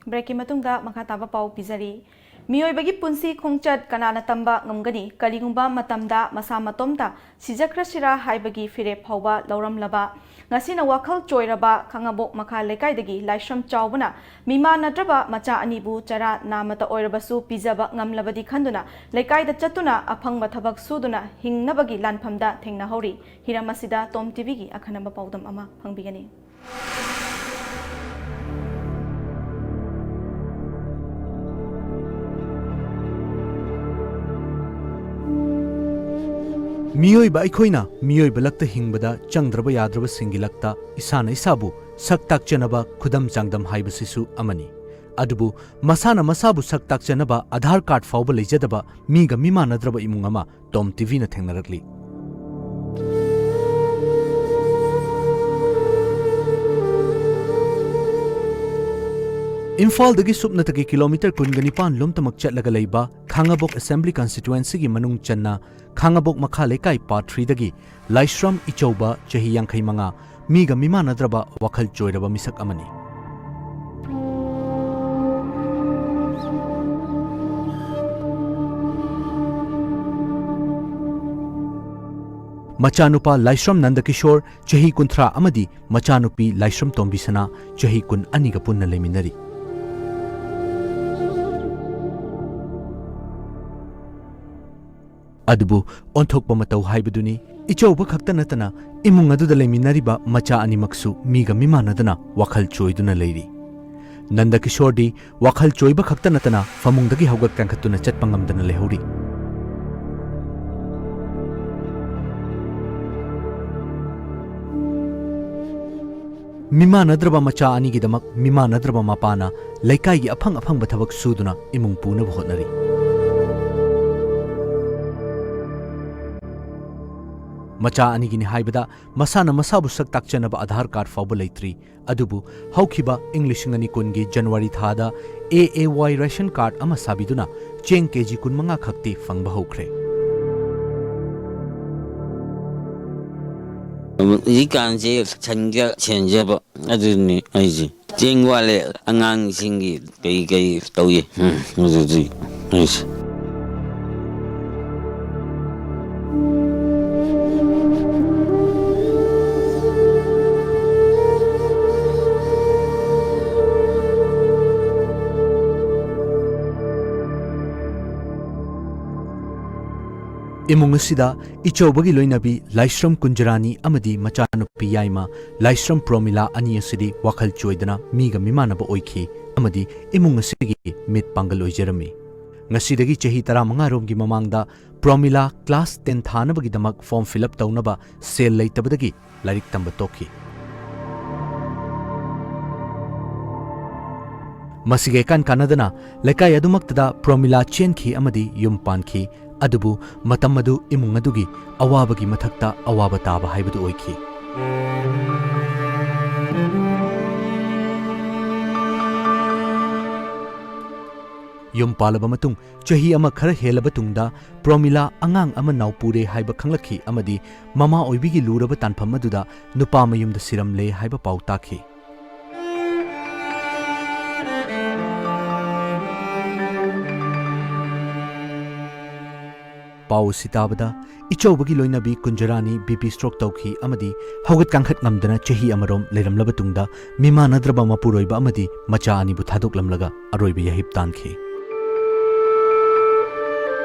Breakꯀꯤ ꯃꯇꯨꯡꯗ ꯃꯈꯥ ꯇꯥꯕ ꯄꯥꯎ ꯄꯤꯖꯔꯤ꯫ ꯃꯤꯑꯣꯏꯕꯒꯤ ꯄꯨꯟꯁꯤ ꯈꯣꯡꯆꯠ ꯀꯅꯥꯅ ꯇꯝꯕ ꯉꯝꯒꯅꯤ? ꯀꯔꯤꯒꯨꯝꯕ ꯃꯇꯝꯗ ꯃꯁꯥ ꯃꯇꯣꯝꯇ ꯁꯤꯖꯈ꯭ꯔꯁꯤꯔꯥ ꯍꯥꯏꯕꯒꯤ ꯐꯤꯔꯦꯞ ꯐꯥꯎꯕ ꯂꯧꯔꯝꯂꯕ, ꯉꯁꯤꯅ ꯋꯥꯈꯜ ꯆꯣꯏꯔꯕ ꯈꯥꯉꯕꯣꯛ ꯃꯈꯥ ꯂꯩꯀꯥꯏꯗꯒꯤ ꯂꯥꯏꯁ꯭ꯔꯝ ꯆꯥꯎꯕꯅ ꯃꯤꯃꯥꯟꯅꯗ꯭ꯔꯕ ꯃꯆꯥ ꯑꯅꯤꯕꯨ ꯆꯔꯥ ꯅꯥꯃꯇ ꯑꯣꯏꯔꯕꯁꯨ ꯄꯤꯖꯕ ꯉꯝꯂꯕꯗꯤ ꯈꯟꯗꯨꯅ ꯂꯩꯀꯥꯏꯗ ꯆꯠꯇꯨꯅ ꯑꯐꯪꯕ ꯊꯕꯛ ꯁꯨꯗꯨꯅ ꯍꯤꯡꯅꯕꯒꯤ ꯂꯥꯟꯐꯝꯗ ꯊꯦꯡꯅꯍꯧꯔꯤ꯫ ꯍꯤꯔꯝ ꯑꯁꯤꯗ ꯇꯣꯝ ꯇꯤꯚꯤꯒꯤ ꯑꯈꯟꯅꯕ ꯄꯥꯎꯗꯝ ꯑꯃ ꯐꯪꯕꯤꯒꯅꯤ꯫ ꯃꯤꯑꯣꯏꯕ ꯑꯩꯈꯣꯏꯅ ꯃꯤꯑꯣꯏꯕ ꯂꯛꯇ ꯍꯤꯡꯕꯗ ꯆꯪꯗ꯭ꯔꯕ ꯌꯥꯗ꯭ꯔꯕꯁꯤꯡꯒꯤ ꯂꯛꯇ ꯏꯁꯥꯅ ꯏꯁꯥꯕꯨ ꯁꯛ ꯇꯥꯛꯆꯅꯕ ꯈꯨꯗꯝ ꯆꯥꯡꯗꯝ ꯍꯥꯏꯕꯁꯤꯁꯨ ꯑꯃꯅꯤ꯫ ꯑꯗꯨꯕꯨ ꯃꯁꯥꯅ ꯃꯁꯥꯕꯨ ꯁꯛ ꯇꯥꯛꯆꯅꯕ ꯑꯥꯙꯥꯔ ꯀꯥꯔꯗ ꯐꯥꯎꯕ ꯂꯩꯖꯗꯕ ꯃꯤꯒ ꯃꯤꯃꯥꯟꯅꯗ꯭ꯔꯕ ꯏꯃꯨꯡ ꯑꯃ ꯇꯣꯝ ꯇꯤꯚꯤꯅ ꯊꯦꯡꯅꯔꯛꯂꯤ꯫ ꯏꯝꯐꯥꯜꯗꯒꯤ ꯁꯨꯞꯅꯇꯒꯤ ꯀꯤꯂꯣꯃꯤꯇꯔ ꯀꯨꯟꯒ ꯅꯤꯄꯥꯟ ꯂꯣꯝꯇꯃꯛ ꯆꯠꯂꯒ ꯂꯩꯕ ꯈꯥꯉꯕꯣꯛ ꯑꯦꯁꯦꯝꯕ꯭ꯂꯤ ꯀꯟꯁꯇꯤꯇ꯭ꯋꯦꯟꯁꯤꯒꯤ ꯃꯅꯨꯡ ꯆꯟꯅ ꯈꯥꯉꯕꯣꯛ ꯃꯈꯥ ꯂꯩꯀꯥꯏ ꯄꯥꯔꯠ ꯊ꯭ꯔꯤꯗꯒꯤ ꯂꯥꯏꯁ꯭ꯔꯝ ꯏꯆꯧꯕ, ꯆꯍꯤ ꯌꯥꯡꯈꯩ ꯃꯉꯥ, ꯃꯤꯒ ꯃꯤꯃꯥꯟꯅꯗ꯭ꯔꯕ ꯋꯥꯈꯜ ꯆꯣꯏꯔꯕ ꯃꯤꯁꯛ ꯑꯃꯅꯤ꯫ ꯃꯆꯥꯅꯨꯄꯥ ꯂꯥꯏꯁ꯭ꯔꯝ ꯅꯟꯗꯀꯤꯁꯣꯔ, ꯆꯍꯤ ꯀꯨꯟꯊ꯭ꯔꯥ, ꯑꯃꯗꯤ ꯃꯆꯥꯅꯨꯄꯤ ꯂꯥꯏꯁ꯭ꯔꯝ ꯇꯣꯝꯕꯤꯁꯅꯥ, ꯆꯍꯤ ꯀꯨꯟ ꯑꯅꯤꯒ ꯄꯨꯟꯅ ꯂꯩꯃꯤꯟꯅꯔꯤ꯫ ꯑꯗꯨꯕꯨ ꯑꯣꯟꯊꯣꯛꯄ ꯃꯇꯧ ꯍꯥꯏꯕꯗꯨꯅꯤ, ꯏꯆꯧꯕ ꯈꯛꯇ ꯅꯠꯇꯅ ꯏꯃꯨꯡ ꯑꯗꯨꯗ ꯂꯩꯃꯤꯟꯅꯔꯤꯕ ꯃꯆꯥ ꯑꯅꯤꯃꯛꯁꯨ ꯃꯤꯒ ꯃꯤꯃꯥꯟꯅꯗꯅ ꯋꯥꯈꯜ ꯆꯣꯏꯗꯨꯅ ꯂꯩꯔꯤ꯫ ꯅꯟꯗꯀꯤꯁꯣꯔꯗꯤ ꯋꯥꯈꯜ ꯆꯣꯏꯕ ꯈꯛꯇ ꯅꯠꯇꯅ ꯐꯃꯨꯡꯗꯒꯤ ꯍꯧꯒꯠ ꯀꯥꯡꯈꯠꯇꯨꯅ ꯆꯠꯄ ꯉꯝꯗꯅ ꯂꯩꯍꯧꯔꯤ꯫ ꯃꯤꯃꯥꯟꯅꯗ꯭ꯔꯕ ꯃꯆꯥ ꯑꯅꯤꯒꯤꯗꯃꯛ ꯃꯤꯃꯥꯟꯅꯗ꯭ꯔꯕ ꯃꯄꯥꯅ ꯂꯩꯀꯥꯏꯒꯤ ꯑꯐꯪ ꯑꯐꯪꯕ ꯊꯕꯛ ꯁꯨꯗꯨꯅ ꯏꯃꯨꯡ ꯄꯨꯅꯕ ꯍꯣꯠꯅꯔꯤ꯫ ꯃꯆꯥ ꯑꯅꯤꯒꯤꯅꯤ ꯍꯥꯏꯕꯗ ꯃꯁꯥꯅ ꯃꯁꯥꯕꯨ ꯁꯛ ꯇꯥꯛꯆꯅꯕ ꯑꯥꯙꯥꯔ ꯀꯥꯔꯗ ꯐꯥꯎꯕ ꯂꯩꯇ꯭ꯔꯤ꯫ ꯑꯗꯨꯕꯨ ꯍꯧꯈꯤꯕ ꯏꯪ ꯂꯤꯁꯤꯡ ꯑꯅꯤ ꯀꯨꯟꯒꯤ ꯖꯅꯋꯥꯔꯤ ꯊꯥꯗ ꯑꯦ ꯑꯦ ꯋꯥꯏ ꯔꯦꯁꯟ ꯀꯥꯔꯗ ꯑꯃ ꯁꯥꯕꯤꯗꯨꯅ ꯆꯦꯡ ꯀꯦꯖꯤ ꯀꯨꯟꯃꯉꯥ ꯈꯛꯇꯤ ꯐꯪꯕ ꯍꯧꯈ꯭ꯔꯦ꯫ ꯍꯧꯖꯤꯛꯀꯥꯟꯁꯦ ꯁꯟꯒ ꯁꯦꯟꯖꯕ ꯑꯗꯨꯅꯤ ꯑꯩꯁꯦ꯫ ꯆꯦꯡ ꯋꯥꯠꯂꯦ, ꯑꯉꯥꯡꯁꯤꯡꯒꯤ ꯀꯩ ꯀꯩ ꯇꯧꯏ꯫ ꯎꯝ, ꯑꯗꯨꯗꯤ ꯑꯩꯁꯦ꯫ ꯏꯃꯨꯡ ꯑꯁꯤꯗ ꯏꯆꯧꯕꯒꯤ ꯂꯣꯏꯅꯕꯤ ꯂꯥꯏꯁ꯭ꯔꯝ ꯀꯨꯟꯖꯔꯥꯅꯤ ꯑꯃꯗꯤ ꯃꯆꯥꯅꯨꯄꯤ ꯌꯥꯏꯃ ꯂꯥꯏꯁ꯭ꯔꯝ ꯄ꯭ꯔꯣꯃꯤꯂꯥ ꯑꯅꯤ ꯑꯁꯤꯗꯤ ꯋꯥꯈꯜ ꯆꯣꯏꯗꯅ ꯃꯤꯒ ꯃꯤꯃꯥꯟꯅꯕ ꯑꯣꯏꯈꯤ ꯑꯃꯗꯤ ꯏꯃꯨꯡ ꯑꯁꯤꯒꯤ ꯃꯤꯠ ꯄꯥꯡꯒꯜ ꯑꯣꯏꯖꯔꯝꯃꯤ꯫ ꯉꯁꯤꯗꯒꯤ ꯆꯍꯤ ꯇꯔꯥꯃꯉꯥ ꯔꯣꯝꯒꯤ ꯃꯃꯥꯡꯗ ꯄ꯭ꯔꯣꯃꯤꯂꯥ ꯀ꯭ꯂꯥꯁ ꯇꯦꯟ ꯊꯥꯅꯕꯒꯤꯗꯃꯛ ꯐꯣꯔꯝ ꯐꯤꯜ ꯑꯞ ꯇꯧꯅꯕ ꯁꯦꯜ ꯂꯩꯇꯕꯗꯒꯤ ꯂꯥꯏꯔꯤꯛ ꯇꯝꯕ ꯇꯣꯛꯈꯤ꯫ ꯃꯁꯤꯒ ꯏꯀꯥꯟ ꯀꯥꯟꯅꯗꯅ ꯂꯩꯀꯥꯏ ꯑꯗꯨꯃꯛꯇꯗ ꯄ꯭ꯔꯣꯃꯤꯂꯥ ꯆꯦꯟꯈꯤ ꯑꯃꯗꯤ ꯌꯨꯝ ꯄꯥꯟꯈꯤ꯫ ꯑꯗꯨꯕꯨ ꯃꯇꯝ ꯑꯗꯨ ꯏꯃꯨꯡ ꯑꯗꯨꯒꯤ ꯑꯋꯥꯕꯒꯤ ꯃꯊꯛꯇ ꯑꯋꯥꯕ ꯇꯥꯕ ꯍꯥꯏꯕꯗꯨ ꯑꯣꯏꯈꯤ꯫ ꯌꯨꯝ ꯄꯥꯜꯂꯕ ꯃꯇꯨꯡ ꯆꯍꯤ ꯑꯃ ꯈꯔ ꯍꯦꯜꯂꯕ ꯇꯨꯡꯗ ꯄ꯭ꯔꯣꯃꯤꯂꯥ ꯑꯉꯥꯡ ꯑꯃ ꯅꯥꯎꯄꯨꯔꯦ ꯍꯥꯏꯕ ꯈꯪꯂꯛꯈꯤ ꯑꯃꯗꯤ ꯃꯃꯥ ꯑꯣꯏꯕꯤꯒꯤ ꯂꯨꯔꯕ ꯇꯥꯟꯐꯝ ꯑꯗꯨꯗ ꯅꯨꯄꯥ ꯃꯌꯨꯝꯗ ꯁꯤꯔꯝꯂꯦ ꯍꯥꯏꯕ ꯄꯥꯎ ꯇꯥꯈꯤ꯫ ꯄꯥꯎ ꯑꯁꯤ ꯇꯥꯕꯗ ꯏꯆꯧꯕꯒꯤ ꯂꯣꯏꯅꯕꯤ ꯀꯨꯟꯖꯔꯥꯅꯤ ꯕꯤ ꯄꯤ ꯁ꯭ꯇ꯭ꯔꯣꯛ ꯇꯧꯈꯤ ꯑꯃꯗꯤ ꯍꯧꯒꯠ ꯀꯥꯡꯈꯠ ꯉꯝꯗꯅ ꯆꯍꯤ ꯑꯃꯔꯣꯝ ꯂꯩꯔꯝꯂꯕ ꯇꯨꯡꯗ ꯃꯤꯃꯥꯟꯅꯗ꯭ꯔꯕ ꯃꯄꯨꯔꯣꯏꯕ ꯑꯃꯗꯤ ꯃꯆꯥ ꯑꯅꯤꯕꯨ ꯊꯥꯗꯣꯛꯂꯝꯂꯒ ꯑꯔꯣꯏꯕ ꯌꯥꯍꯤꯞ ꯇꯥꯟꯈꯤ꯫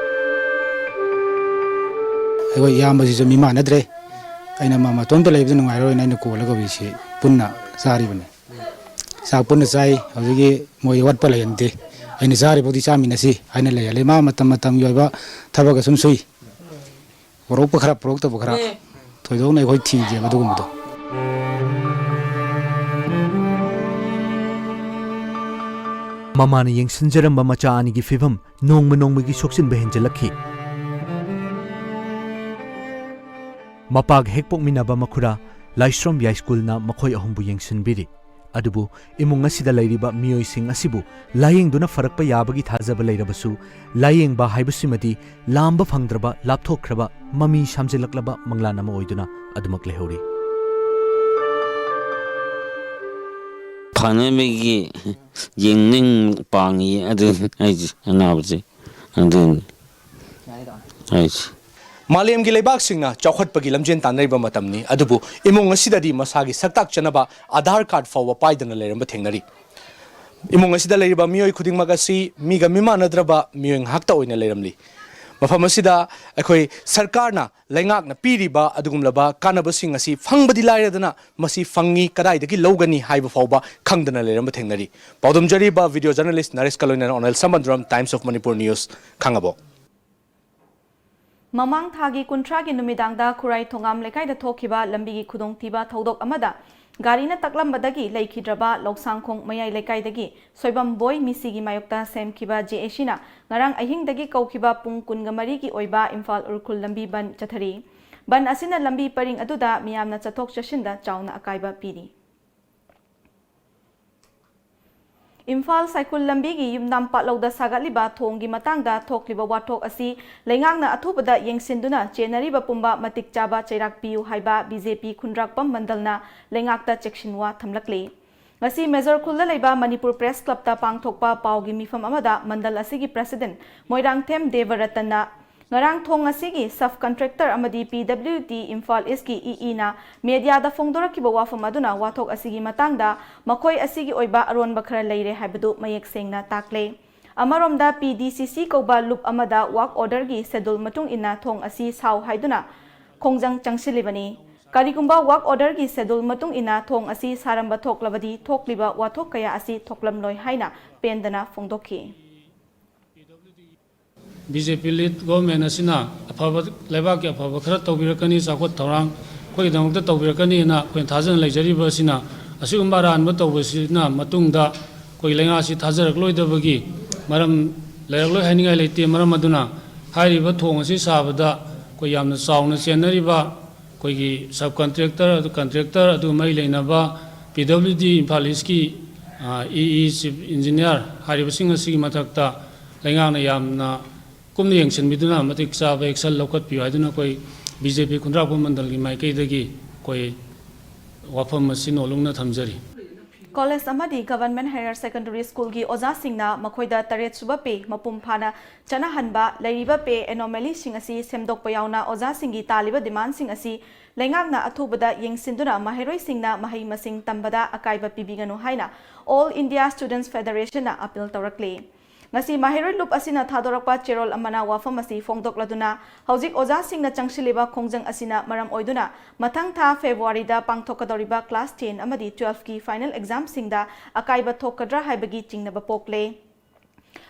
ꯑꯩꯈꯣꯏ ꯏꯌꯥꯝꯕꯁꯤꯁꯨ ꯃꯤꯃꯥꯟꯅꯗ꯭ꯔꯦ꯫ ꯑꯩꯅ ꯃꯥ ꯃꯇꯣꯝꯇ ꯂꯩꯕꯗ ꯅꯨꯡꯉꯥꯏꯔꯣꯏꯅ ꯑꯩꯅ ꯀꯣꯜꯂꯒ ꯍꯧꯖꯤꯛꯁꯤ ꯄꯨꯟꯅ ꯆꯥꯔꯤꯕꯅꯤ꯫ ꯆꯥꯛ ꯄꯨꯟꯅ ꯆꯥꯏ꯫ ꯍꯧꯖꯤꯛꯀꯤ ꯃꯣꯏ ꯑꯋꯥꯠꯄ ꯂꯩꯍꯟꯗꯦ꯫ ꯑꯩꯅ ꯆꯥꯔꯤꯐꯥꯎꯗꯤ ꯆꯥꯃꯤꯟꯅꯁꯤ ꯍꯥꯏꯅ ꯂꯩꯍꯜꯂꯤ꯫ ꯃꯥ ꯃꯇꯝ ꯃꯇꯝꯒꯤ ꯑꯣꯏꯕ ꯊꯕꯛ ꯑꯁꯨꯝ ꯁꯨꯏ꯫ ꯄꯨꯔꯛꯄ ꯈꯔ, ꯄꯨꯔꯛꯇꯕ ꯈꯔ꯫ ꯊꯣꯏꯗꯣꯛꯅ ꯑꯩꯈꯣꯏ ꯊꯤꯗꯦꯕ ꯑꯗꯨꯒꯨꯝꯕꯗꯣ꯫ ꯃꯃꯥꯅ ꯌꯦꯡꯁꯤꯟꯖꯔꯝꯕ ꯃꯆꯥ ꯑꯅꯤꯒꯤ ꯐꯤꯚꯝ ꯅꯣꯡꯃ ꯅꯣꯡꯃꯒꯤ ꯁꯣꯛꯆꯤꯟꯕ ꯍꯦꯟꯖꯜꯂꯛꯈꯤ꯫ ꯃꯄꯥꯒ ꯍꯦꯛ ꯄꯣꯛꯃꯤꯟꯅꯕ ꯃꯈꯨꯔꯥ ꯂꯥꯏꯁ꯭ꯔꯝ ꯌꯥꯏꯁ꯭ꯀꯨꯜꯅ ꯃꯈꯣꯏ ꯑꯍꯨꯝꯕꯨ ꯌꯦꯡꯁꯤꯟꯕꯤꯔꯤ꯫ ꯑꯗꯨꯕꯨ ꯏꯃꯨꯡ ꯑꯁꯤꯗ ꯂꯩꯔꯤꯕ ꯃꯤꯑꯣꯏꯁꯤꯡ ꯑꯁꯤꯕꯨ ꯂꯥꯌꯦꯡꯗꯨꯅ ꯐꯔꯛꯄ ꯌꯥꯕꯒꯤ ꯊꯥꯖꯕ ꯂꯩꯔꯕꯁꯨ, ꯂꯥꯌꯦꯡꯕ ꯍꯥꯏꯕꯁꯤꯃꯗꯤ ꯂꯥꯝꯕ ꯐꯪꯗ꯭ꯔꯕ, ꯂꯥꯞꯊꯣꯛꯈ꯭ꯔꯕ, ꯃꯃꯤ ꯁꯥꯝꯖꯤꯜꯂꯛꯂꯕ ꯃꯪꯂꯥꯟ ꯑꯃ ꯑꯣꯏꯗꯨꯅ ꯑꯗꯨꯃꯛ ꯂꯩꯍꯧꯔꯤ꯫ ꯐꯅꯕꯒꯤ ꯌꯦꯡꯅꯤꯡ ꯄꯥꯡꯉꯤ ꯑꯗꯨ ꯑꯩꯁꯦ ꯑꯅꯥꯕꯁꯦ ꯑꯗꯨꯅꯤ ꯑꯩꯁꯦ꯫ ꯃꯥꯂꯦꯝꯒꯤ ꯂꯩꯕꯥꯛꯁꯤꯡꯅ ꯆꯥꯎꯈꯠꯄꯒꯤ ꯂꯝꯖꯦꯟ ꯇꯥꯟꯅꯔꯤꯕ ꯃꯇꯝꯅꯤ꯫ ꯑꯗꯨꯕꯨ ꯏꯃꯨꯡ ꯑꯁꯤꯗꯗꯤ ꯃꯁꯥꯒꯤ ꯁꯛꯇꯥꯛ ꯆꯟꯅꯕ ꯑꯥꯙꯥꯔ ꯀꯥꯔꯗ ꯐꯥꯎꯕ ꯄꯥꯏꯗꯅ ꯂꯩꯔꯝꯕ ꯊꯦꯡꯅꯔꯤ꯫ ꯏꯃꯨꯡ ꯑꯁꯤꯗ ꯂꯩꯔꯤꯕ ꯃꯤꯑꯣꯏ ꯈꯨꯗꯤꯡꯃꯛ ꯑꯁꯤ ꯃꯤꯒ ꯃꯤꯃꯥꯟꯅꯗ꯭ꯔꯕ ꯃꯤꯑꯣꯏ ꯉꯥꯛꯇ ꯑꯣꯏꯅ ꯂꯩꯔꯝꯂꯤ꯫ ꯃꯐꯝ ꯑꯁꯤꯗ ꯑꯩꯈꯣꯏ ꯁꯔꯀꯥꯔꯅ ꯂꯩꯉꯥꯛꯅ ꯄꯤꯔꯤꯕ ꯑꯗꯨꯒꯨꯝꯂꯕ ꯀꯥꯟꯅꯕꯁꯤꯡ ꯑꯁꯤ ꯐꯪꯕꯗꯤ ꯂꯥꯏꯔꯗꯅ ꯃꯁꯤ ꯐꯪꯉꯤ, ꯀꯗꯥꯏꯗꯒꯤ ꯂꯧꯒꯅꯤ ꯍꯥꯏꯕ ꯐꯥꯎꯕ ꯈꯪꯗꯅ ꯂꯩꯔꯝꯕ ꯊꯦꯡꯅꯔꯤ꯫ ꯄꯥꯎꯗꯝꯖꯔꯤꯕ video journalist ꯅꯔꯦꯁꯀ ꯂꯣꯏꯅꯅ ꯑꯣꯅꯦꯜ ꯁꯝꯕꯟꯗ꯭ꯔꯝ, Times of Manipur News, ꯈꯥꯡꯉꯕꯣꯛ꯫ ꯃꯃꯥꯡ ꯊꯥꯒꯤ ꯀꯨꯟꯊ꯭ꯔꯥꯒꯤ ꯅꯨꯃꯤꯗꯥꯡꯗ ꯈꯨꯔꯥꯏ ꯊꯣꯉꯥꯝ ꯂꯩꯀꯥꯏꯗ ꯊꯣꯛꯈꯤꯕ ꯂꯝꯕꯤꯒꯤ ꯈꯨꯗꯣꯡꯊꯤꯕ ꯊꯧꯗꯣꯛ ꯑꯃꯗ ꯒꯥꯔꯤꯅ ꯇꯛꯂꯝꯕꯗꯒꯤ ꯂꯩꯈꯤꯗ꯭ꯔꯕ ꯂꯧꯁꯥꯡꯈꯣꯡ ꯃꯌꯥꯏ ꯂꯩꯀꯥꯏꯗꯒꯤ ꯁꯣꯏꯕꯝ ꯕꯣꯏ ꯃꯤꯁꯤꯒꯤ ꯃꯥꯌꯣꯛꯇ ꯁꯦꯝꯈꯤꯕ ꯖꯦ ꯑꯦ ꯁꯤꯅ ꯉꯔꯥꯡ ꯑꯍꯤꯡꯗꯒꯤ ꯀꯧꯈꯤꯕ ꯄꯨꯡ ꯀꯨꯟꯒ ꯃꯔꯤꯒꯤ ꯑꯣꯏꯕ ꯏꯝꯐꯥꯜ ꯎꯔꯈꯨꯜ ꯂꯝꯕꯤ ꯕꯟ ꯆꯠꯊꯔꯤ꯫ ꯕꯟ ꯑꯁꯤꯅ ꯂꯝꯕꯤ ꯄꯔꯤꯡ ꯑꯗꯨꯗ ꯃꯤꯌꯥꯝꯅ ꯆꯠꯊꯣꯛ ꯆꯠꯁꯤꯟꯗ ꯆꯥꯎꯅ ꯑꯀꯥꯏꯕ ꯄꯤꯔꯤ꯫ ꯏꯝꯐꯥꯜ ꯁꯥꯏꯈꯨꯜ ꯂꯝꯕꯤꯒꯤ ꯌꯨꯝꯅꯥꯝ ꯄꯥꯠꯂꯧꯗ ꯁꯥꯒꯠꯂꯤꯕ ꯊꯣꯡꯒꯤ ꯃꯇꯥꯡꯗ ꯊꯣꯛꯂꯤꯕ ꯋꯥꯊꯣꯛ ꯑꯁꯤ ꯂꯩꯉꯥꯛꯅ ꯑꯊꯨꯕꯗ ꯌꯦꯡꯁꯤꯟꯗꯨꯅ ꯆꯦꯟꯅꯔꯤꯕ ꯄꯨꯝꯕ ꯃꯇꯤꯛ ꯆꯥꯕ ꯆꯩꯔꯥꯛ ꯄꯤꯌꯨ ꯍꯥꯏꯕ ꯕꯤ ꯖꯦ ꯄꯤ ꯈꯨꯟꯗ꯭ꯔꯥꯛꯄꯝ ꯃꯟꯗꯜꯅ ꯂꯩꯉꯥꯛꯇ ꯆꯦꯛꯁꯤꯟꯋꯥ ꯊꯝꯂꯛꯂꯤ꯫ ꯉꯁꯤ ꯃꯦꯖꯣꯔ ꯈꯨꯜꯗ ꯂꯩꯕ ꯃꯅꯤꯄꯨꯔ ꯄ꯭ꯔꯦꯁ ꯀ꯭ꯂꯕꯇ ꯄꯥꯡꯊꯣꯛꯄ ꯄꯥꯎꯒꯤ ꯃꯤꯐꯝ ꯑꯃꯗ ꯃꯟꯗꯜ ꯑꯁꯤꯒꯤ ꯄ꯭ꯔꯦꯁꯤꯗꯦꯟꯠ ꯃꯣꯏꯔꯥꯡꯊꯦꯝ ꯗꯦꯕꯔꯇꯟꯅ ꯉꯔꯥꯡ ꯊꯣꯡ ꯑꯁꯤꯒꯤ ꯁꯕ ꯀꯟꯇ꯭ꯔꯦꯛꯇꯔ ꯑꯃꯗꯤ ꯄꯤ ꯗꯕ꯭ꯂꯤꯌꯨ ꯗꯤ ꯏꯝꯐꯥꯜ ꯏꯁꯀꯤ ꯏ ꯏꯅ ꯃꯦꯗꯤꯌꯥꯗ ꯐꯣꯡꯗꯣꯔꯛꯈꯤꯕ ꯋꯥꯐꯝ ꯑꯗꯨꯅ ꯋꯥꯊꯣꯛ ꯑꯁꯤꯒꯤ ꯃꯇꯥꯡꯗ ꯃꯈꯣꯏ ꯑꯁꯤꯒꯤ ꯑꯣꯏꯕ ꯑꯔꯣꯟꯕ ꯈꯔ ꯂꯩꯔꯦ ꯍꯥꯏꯕꯗꯨ ꯃꯌꯦꯛ ꯁꯦꯡꯅ ꯇꯥꯛꯂꯦ꯫ ꯑꯃꯔꯣꯝꯗ ꯄꯤ ꯗꯤ ꯁꯤ ꯁꯤ ꯀꯧꯕ ꯂꯨꯞ ꯑꯃꯗ ꯋꯥꯛ ꯑꯣꯔꯗꯔꯒꯤ ꯁꯦꯗꯨꯜ ꯃꯇꯨꯡ ꯏꯟꯅ ꯊꯣꯡ ꯑꯁꯤ ꯁꯥꯎ ꯍꯥꯏꯗꯨꯅ ꯈꯣꯡꯖꯪ ꯆꯪꯁꯤꯜꯂꯤꯕꯅꯤ꯫ ꯀꯔꯤꯒꯨꯝꯕ ꯋꯥꯛ ꯑꯣꯔꯗꯔꯒꯤ ꯁꯦꯗꯨꯜ ꯃꯇꯨꯡ ꯏꯟꯅ ꯊꯣꯡ ꯑꯁꯤ ꯁꯥꯔꯝꯕ ꯊꯣꯛꯂꯕꯗꯤ ꯊꯣꯛꯂꯤꯕ ꯋꯥꯊꯣꯛ ꯀꯌꯥ ꯑꯁꯤ ꯊꯣꯛꯂꯝꯂꯣꯏ ꯍꯥꯏꯅ ꯄꯦꯟꯗꯅ ꯐꯣꯡꯗꯣꯛꯈꯤ꯫ ꯕꯤ ꯖꯦ ꯄꯤ ꯂꯤꯗ ꯒꯣꯚꯔꯟꯃꯦꯟꯠ ꯑꯁꯤꯅ ꯑꯐꯕ, ꯂꯩꯕꯥꯛꯀꯤ ꯑꯐꯕ ꯈꯔ ꯇꯧꯕꯤꯔꯛꯀꯅꯤ, ꯆꯥꯎꯈꯠ ꯊꯧꯔꯥꯡ ꯑꯩꯈꯣꯏꯒꯤꯗꯃꯛꯇ ꯇꯧꯕꯤꯔꯛꯀꯅꯤꯅ ꯑꯩꯈꯣꯏꯅ ꯊꯥꯖꯅ ꯂꯩꯖꯔꯤꯕ ꯑꯁꯤꯅ, ꯑꯁꯤꯒꯨꯝꯕ ꯑꯔꯥꯟꯕ ꯇꯧꯕꯁꯤꯅ ꯃꯇꯨꯡꯗ ꯑꯩꯈꯣꯏꯒꯤ ꯂꯩꯉꯥꯛ ꯑꯁꯤ ꯊꯥꯖꯔꯛꯂꯣꯏꯗꯕꯒꯤ ꯃꯔꯝ ꯂꯩꯔꯛꯂꯣꯏ ꯍꯥꯏꯅꯤꯡꯉꯥꯏ ꯂꯩꯇꯦ꯫ ꯃꯔꯝ ꯑꯗꯨꯅ ꯍꯥꯏꯔꯤꯕ ꯊꯣꯡ ꯑꯁꯤ ꯁꯥꯕꯗ ꯑꯩꯈꯣꯏ ꯌꯥꯝꯅ ꯆꯥꯎꯅ ꯆꯦꯟꯅꯔꯤꯕ ꯑꯩꯈꯣꯏꯒꯤ ꯁꯕ ꯀꯟꯇ꯭ꯔꯦꯛꯇꯔ, ꯑꯗꯨ ꯀꯟꯇ꯭ꯔꯦꯛꯇꯔ, ꯑꯗꯨ ꯃꯔꯤ ꯂꯩꯅꯕ ꯄꯤ ꯗꯕ꯭ꯂꯤꯌꯨ ꯗꯤ ꯏꯝꯐꯥꯜ ꯏꯁꯀꯤ, ꯑ, ꯏ ꯏ, ꯆꯤꯐ ꯏꯟꯖꯤꯅꯤꯌꯥꯔ ꯍꯥꯏꯔꯤꯕꯁꯤꯡ ꯑꯁꯤꯒꯤ ꯃꯊꯛꯇ ꯂꯩꯉꯥꯛꯅ ꯌꯥꯝꯅ ꯀꯨꯞꯅ ꯌꯦꯡꯁꯤꯟꯕꯤꯗꯨꯅ ꯃꯇꯤꯛ ꯆꯥꯕ action ꯂꯧꯈꯠꯄꯤꯌꯨ ꯍꯥꯏꯗꯨꯅ ꯑꯩꯈꯣꯏ ꯕꯤ ꯖꯦ ꯄꯤ ꯈꯨꯟꯗ꯭ꯔꯥꯛꯄꯝ ꯃꯟꯗꯜꯒꯤ ꯃꯥꯏꯀꯩꯗꯒꯤ ꯑꯩꯈꯣꯏ ꯋꯥꯐꯝ ꯑꯁꯤ ꯅꯣꯜꯂꯨꯛꯅ ꯊꯝꯖꯔꯤ꯫ ꯀꯣꯂꯦꯖ ꯑꯃꯗꯤ Government Higher Secondary Schoolꯒꯤ ꯑꯣꯖꯥꯁꯤꯡꯅ ꯃꯈꯣꯏꯗ ꯇꯔꯦꯠ ꯁꯨꯕ pay ꯃꯄꯨꯡ ꯐꯥꯅ ꯆꯠꯅꯍꯟꯕ, ꯂꯩꯔꯤꯕ pay anomalyꯁꯤꯡ ꯑꯁꯤ ꯁꯦꯝꯗꯣꯛꯄ ꯌꯥꯎꯅ ꯑꯣꯖꯥꯁꯤꯡꯒꯤ ꯇꯥꯜꯂꯤꯕ demandꯁꯤꯡ ꯑꯁꯤ ꯂꯩꯉꯥꯛꯅ ꯑꯊꯨꯕꯗ ꯌꯦꯡꯁꯤꯟꯗꯨꯅ ꯃꯍꯩꯔꯣꯏꯁꯤꯡꯅ ꯃꯍꯩ ꯃꯁꯤꯡ ꯇꯝꯕꯗ ꯑꯀꯥꯏꯕ ꯄꯤꯕꯤꯒꯅꯨ ꯍꯥꯏꯅ All India Students Federationꯅ appeal ꯇꯧꯔꯛꯂꯤ꯫ ꯉꯁꯤ ꯃꯍꯩꯔꯣꯏ ꯂꯨꯞ ꯑꯁꯤꯅ ꯊꯥꯗꯣꯔꯛꯄ ꯆꯦꯔꯣꯜ ꯑꯃꯅ ꯋꯥꯐꯝ ꯑꯁꯤ ꯐꯣꯡꯗꯣꯛꯂꯗꯨꯅ, ꯍꯧꯖꯤꯛ ꯑꯣꯖꯥꯁꯤꯡꯅ ꯆꯪꯁꯤꯜꯂꯤꯕ ꯈꯣꯡꯖꯪ ꯑꯁꯤꯅ ꯃꯔꯝ ꯑꯣꯏꯗꯨꯅ ꯃꯊꯪ ꯊꯥ Februaryꯗ ꯄꯥꯡꯊꯣꯛꯀꯗꯧꯔꯤꯕ class ten ꯑꯃꯗꯤ twelveꯀꯤ final examꯁꯤꯡꯗ ꯑꯀꯥꯏꯕ ꯊꯣꯛꯀꯗ꯭ꯔꯥ ꯍꯥꯏꯕꯒꯤ ꯆꯤꯡꯅꯕ ꯄꯣꯛꯂꯦ꯫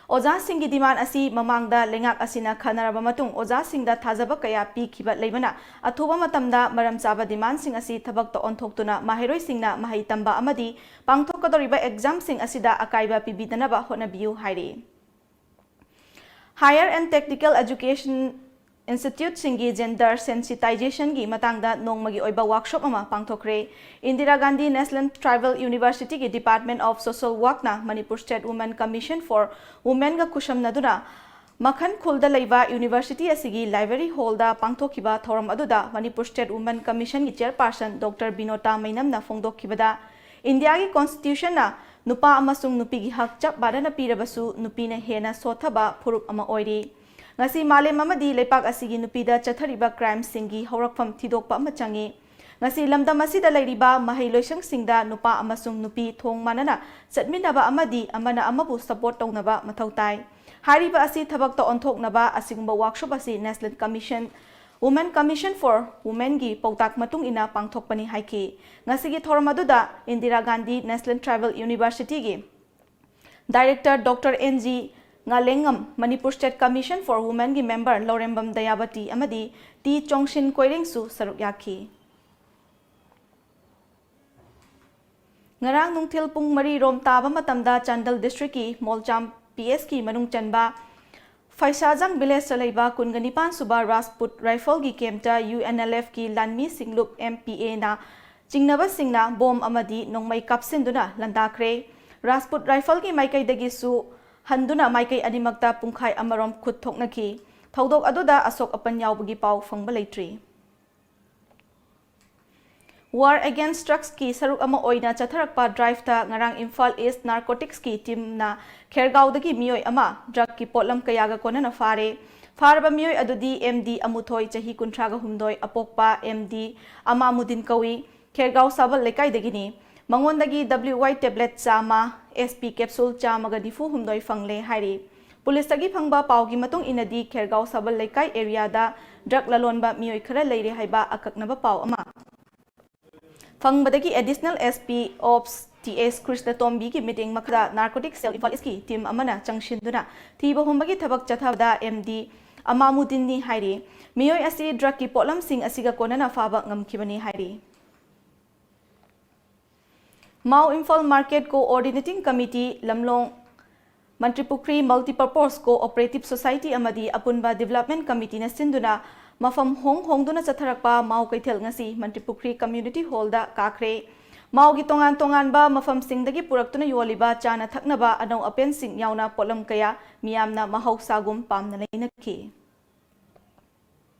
ꯑꯣꯖꯥꯁꯤꯡꯒꯤ demand ꯑꯁꯤ ꯃꯃꯥꯡꯗ ꯂꯩꯉꯥꯛ ꯑꯁꯤꯅ ꯈꯟꯅꯔꯕ ꯃꯇꯨꯡ ꯑꯣꯖꯥꯁꯤꯡꯗ ꯊꯥꯖꯕ ꯀꯌꯥ ꯄꯤꯈꯤꯕ ꯂꯩꯕꯅ, ꯑꯊꯨꯕ ꯃꯇꯝꯗ ꯃꯔꯝ ꯆꯥꯕ demandꯁꯤꯡ ꯑꯁꯤ ꯊꯕꯛꯇ ꯑꯣꯟꯊꯣꯛꯇꯨꯅ ꯃꯍꯩꯔꯣꯏꯁꯤꯡꯅ ꯃꯍꯩ ꯇꯝꯕ ꯑꯃꯗꯤ ꯄꯥꯡꯊꯣꯛꯀꯗꯧꯔꯤꯕ examꯁꯤꯡ ꯑꯁꯤꯗ ꯑꯀꯥꯏꯕ ꯄꯤꯕꯤꯗꯅꯕ ꯍꯣꯠꯅꯕꯤꯌꯨ ꯍꯥꯏꯔꯤ꯫ Higher and Technical Education Instituteꯁꯤꯡꯒꯤ gender sensitizationꯒꯤ ꯃꯇꯥꯡꯗ ꯅꯣꯡꯃꯒꯤ ꯑꯣꯏꯕ workshop ꯑꯃ ꯄꯥꯡꯊꯣꯛꯈ꯭ꯔꯦ꯫ Indira Gandhi National Tribal Universityꯒꯤ Department of Social Workꯅ Manipur State Women Commission for Womenꯒ ꯈꯨꯠꯁꯝꯅꯗꯨꯅ ꯃꯈꯟ ꯈꯨꯜꯗ ꯂꯩꯕ university ꯑꯁꯤꯒꯤ library hallꯗ ꯄꯥꯡꯊꯣꯛꯈꯤꯕ ꯊꯧꯔꯝ ꯑꯗꯨꯗ Manipur State Women Commissionꯒꯤ chairperson Doctor ꯕꯤꯅꯣꯇꯥ ꯃꯩꯅꯝꯅ ꯐꯣꯡꯗꯣꯛꯈꯤꯕꯗ, ꯏꯟꯗꯤꯌꯥꯒꯤ constitutionꯅ ꯅꯨꯄꯥ ꯑꯃꯁꯨꯡ ꯅꯨꯄꯤꯒꯤ ꯍꯛ ꯆꯞ ꯃꯥꯟꯅꯅ ꯄꯤꯔꯕꯁꯨ, ꯅꯨꯄꯤꯅ ꯍꯦꯟꯅ ꯁꯣꯠꯊꯕ ꯐꯨꯔꯨꯞ ꯑꯃ ꯑꯣꯏꯔꯤ꯫ ꯉꯁꯤ ꯃꯥꯂꯦꯝ ꯑꯃꯗꯤ ꯂꯩꯄꯥꯛ ꯑꯁꯤꯒꯤ ꯅꯨꯄꯤꯗ ꯆꯠꯊꯔꯤꯕ crimeꯁꯤꯡꯒꯤ ꯍꯧꯔꯛꯐꯝ ꯊꯤꯗꯣꯛꯄ ꯑꯃ ꯆꯪꯏ꯫ ꯉꯁꯤ ꯂꯝꯗꯝ ꯑꯁꯤꯗ ꯂꯩꯔꯤꯕ ꯃꯍꯩ ꯂꯣꯏꯁꯪꯁꯤꯡꯗ ꯅꯨꯄꯥ ꯑꯃꯁꯨꯡ ꯅꯨꯄꯤ ꯊꯣꯡ ꯃꯥꯟꯅꯅ ꯆꯠꯃꯤꯟꯅꯕ ꯑꯃꯗꯤ ꯑꯃꯅ ꯑꯃꯕꯨ support ꯇꯧꯅꯕ ꯃꯊꯧ ꯇꯥꯏ꯫ ꯍꯥꯏꯔꯤꯕ ꯑꯁꯤ ꯊꯕꯛꯇ ꯑꯣꯟꯊꯣꯛꯅꯕ ꯑꯁꯤꯒꯨꯝꯕ workshop ꯑꯁꯤ National Commission, Women Commission for Womenꯒꯤ ꯄꯥꯎꯇꯥꯛ ꯃꯇꯨꯡ ꯏꯟꯅ ꯄꯥꯡꯊꯣꯛꯄꯅꯤ ꯍꯥꯏꯈꯤ꯫ ꯉꯁꯤꯒꯤ ꯊꯧꯔꯝ ꯑꯗꯨꯗ Indira Gandhi National Tribal Universityꯒꯤ Director Doctor N G ꯉꯥꯂꯦꯡꯉꯝ, Manipur State Commission for Womenꯒꯤ member ꯂꯧꯔꯦꯝꯕꯝ ꯗꯌꯥꯕꯇꯤ ꯑꯃꯗꯤ ꯇꯤ ꯆꯣꯡꯁꯤꯟ ꯀꯣꯏꯔꯦꯡꯁꯨ ꯁꯔꯨꯛ ꯌꯥꯈꯤ꯫ ꯉꯔꯥꯡ ꯅꯨꯡꯊꯤꯜ ꯄꯨꯡ ꯃꯔꯤ ꯔꯣꯝ ꯇꯥꯕ ꯃꯇꯝꯗ ꯆꯥꯟꯗꯦꯜ districtꯀꯤ ꯃꯣꯜꯆꯥꯝ PSꯀꯤ ꯃꯅꯨꯡ ꯆꯟꯕ ꯐꯩꯁꯥꯖꯥꯡ villageꯇ ꯂꯩꯕ ꯀꯨꯟꯒ ꯅꯤꯄꯥꯟ ꯁꯨꯕ Rajput Rifleꯒꯤ campꯇ UNLFꯀꯤ ꯂꯥꯟꯃꯤ ꯁꯤꯡꯂꯨꯞ MPAꯅ ꯆꯤꯡꯅꯕꯁꯤꯡꯅ bomb ꯑꯃꯗꯤ ꯅꯣꯡꯃꯩ ꯀꯥꯞꯁꯤꯟꯗꯨꯅ ꯂꯥꯟꯗꯥꯈ꯭ꯔꯦ꯫ Rajput Rifleꯒꯤ ꯃꯥꯏꯀꯩꯗꯒꯤꯁꯨ ꯍꯟꯗꯨꯅ ꯃꯥꯏꯀꯩ ꯑꯅꯤꯃꯛꯇ ꯄꯨꯡꯈꯥꯏ ꯑꯃꯔꯣꯝ ꯈꯨꯠ ꯊꯣꯛꯅꯈꯤ꯫ ꯊꯧꯗꯣꯛ ꯑꯗꯨꯗ ꯑꯁꯣꯛ ꯑꯄꯟ ꯌꯥꯎꯕꯒꯤ ꯄꯥꯎ ꯐꯪꯕ ꯂꯩꯇ꯭ꯔꯤ꯫ War Against Drugsꯀꯤ ꯁꯔꯨꯛ ꯑꯃ ꯑꯣꯏꯅ ꯆꯠꯊꯔꯛꯄ driveꯇ ꯉꯔꯥꯡ ꯏꯝꯐꯥꯜ East Narcoticsꯀꯤ teamꯅ ꯈꯦꯔꯒꯥꯎꯗꯒꯤ ꯃꯤꯑꯣꯏ ꯑꯃ drugꯀꯤ ꯄꯣꯠꯂꯝ ꯀꯌꯥꯒ ꯀꯣꯟꯅꯅ ꯐꯥꯔꯦ꯫ ꯐꯥꯔꯕ ꯃꯤꯑꯣꯏ ꯑꯗꯨꯗꯤ M D ꯑꯃꯨꯊꯣꯏ, ꯆꯍꯤ ꯀꯨꯟꯊ꯭ꯔꯥꯒ ꯍꯨꯝꯗꯣꯏ, ꯑꯄꯣꯛꯄ M D ꯑꯃꯥꯃꯨꯗꯤꯟ ꯀꯧꯏ꯫ ꯈꯦꯔꯒꯥꯎ ꯁꯥꯕꯜ ꯂꯩꯀꯥꯏꯗꯒꯤꯅꯤ꯫ ꯃꯉꯣꯟꯗꯒꯤ W Y tablet ꯆꯥꯝꯃ, S P capsule ꯆꯥꯝꯃꯒ ꯅꯤꯐꯨ ꯍꯨꯝꯗꯣꯏ ꯐꯪꯂꯦ ꯍꯥꯏꯔꯤ꯫ ꯄꯨꯂꯤꯁꯇꯒꯤ ꯐꯪꯕ ꯄꯥꯎꯒꯤ ꯃꯇꯨꯡ ꯏꯟꯅꯗꯤ, ꯈꯦꯔꯒꯥꯎ ꯁꯥꯕꯜ ꯂꯩꯀꯥꯏ areaꯗ drug ꯂꯂꯣꯟꯕ ꯃꯤꯑꯣꯏ ꯈꯔ ꯂꯩꯔꯦ ꯍꯥꯏꯕ ꯑꯀꯛꯅꯕ ꯄꯥꯎ ꯑꯃ ꯐꯪꯕꯗꯒꯤ Additional S P Ops T S ꯀ꯭ꯔꯤꯁꯅꯇꯣꯝꯕꯤꯒꯤ ꯃꯤꯠꯌꯦꯡ ꯃꯈꯥꯗ Narcotic Cell ꯏꯝꯐꯥꯜ Eastꯀꯤ team ꯑꯃꯅ ꯆꯪꯁꯤꯟꯗꯨꯅ ꯊꯤꯕ ꯍꯨꯝꯕꯒꯤ ꯊꯕꯛ ꯆꯠꯊꯕꯗ M D ꯑꯃꯥꯃꯨꯗꯤꯟꯅꯤ ꯍꯥꯏꯔꯤ꯫ ꯃꯤꯑꯣꯏ ꯑꯁꯤ drugꯀꯤ ꯄꯣꯠꯂꯝꯁꯤꯡ ꯑꯁꯤꯒ ꯀꯣꯟꯅꯅ ꯐꯥꯕ ꯉꯝꯈꯤꯕꯅꯤ ꯍꯥꯏꯔꯤ꯫ ꯃꯥꯎ ꯏꯝꯐꯥꯜ Market Coordinating Committee, ꯂꯝꯂꯣꯡ ꯃꯟꯇ꯭ꯔꯤꯄꯨꯈ꯭ꯔꯤ Multipurpose Cooperative Society ꯑꯃꯗꯤ ꯑꯄꯨꯟꯕ Development Committeeꯅ ꯁꯤꯟꯗꯨꯅ ꯃꯐꯝ ꯍꯣꯡ ꯍꯣꯡꯗꯨꯅ ꯆꯠꯊꯔꯛꯄ ꯃꯥꯎ ꯀꯩꯊꯦꯜ ꯉꯁꯤ ꯃꯟꯇ꯭ꯔꯤꯄꯨꯈ꯭ꯔꯤ Community Hallꯗ ꯀꯥꯈ꯭ꯔꯦ꯫ ꯃꯥꯎꯒꯤ ꯇꯣꯉꯥꯟ ꯇꯣꯉꯥꯟꯕ ꯃꯐꯝꯁꯤꯡꯗꯒꯤ ꯄꯨꯔꯛꯇꯨꯅ ꯌꯣꯜꯂꯤꯕ ꯆꯥꯅ ꯊꯛꯅꯕ ꯑꯅꯧ ꯑꯄꯦꯟꯁꯤꯡ ꯌꯥꯎꯅ ꯄꯣꯠꯂꯝ ꯀꯌꯥ ꯃꯤꯌꯥꯝꯅ ꯃꯍꯧꯁꯥꯒꯨꯝ ꯄꯥꯝꯅ ꯂꯩꯅꯈꯤ꯫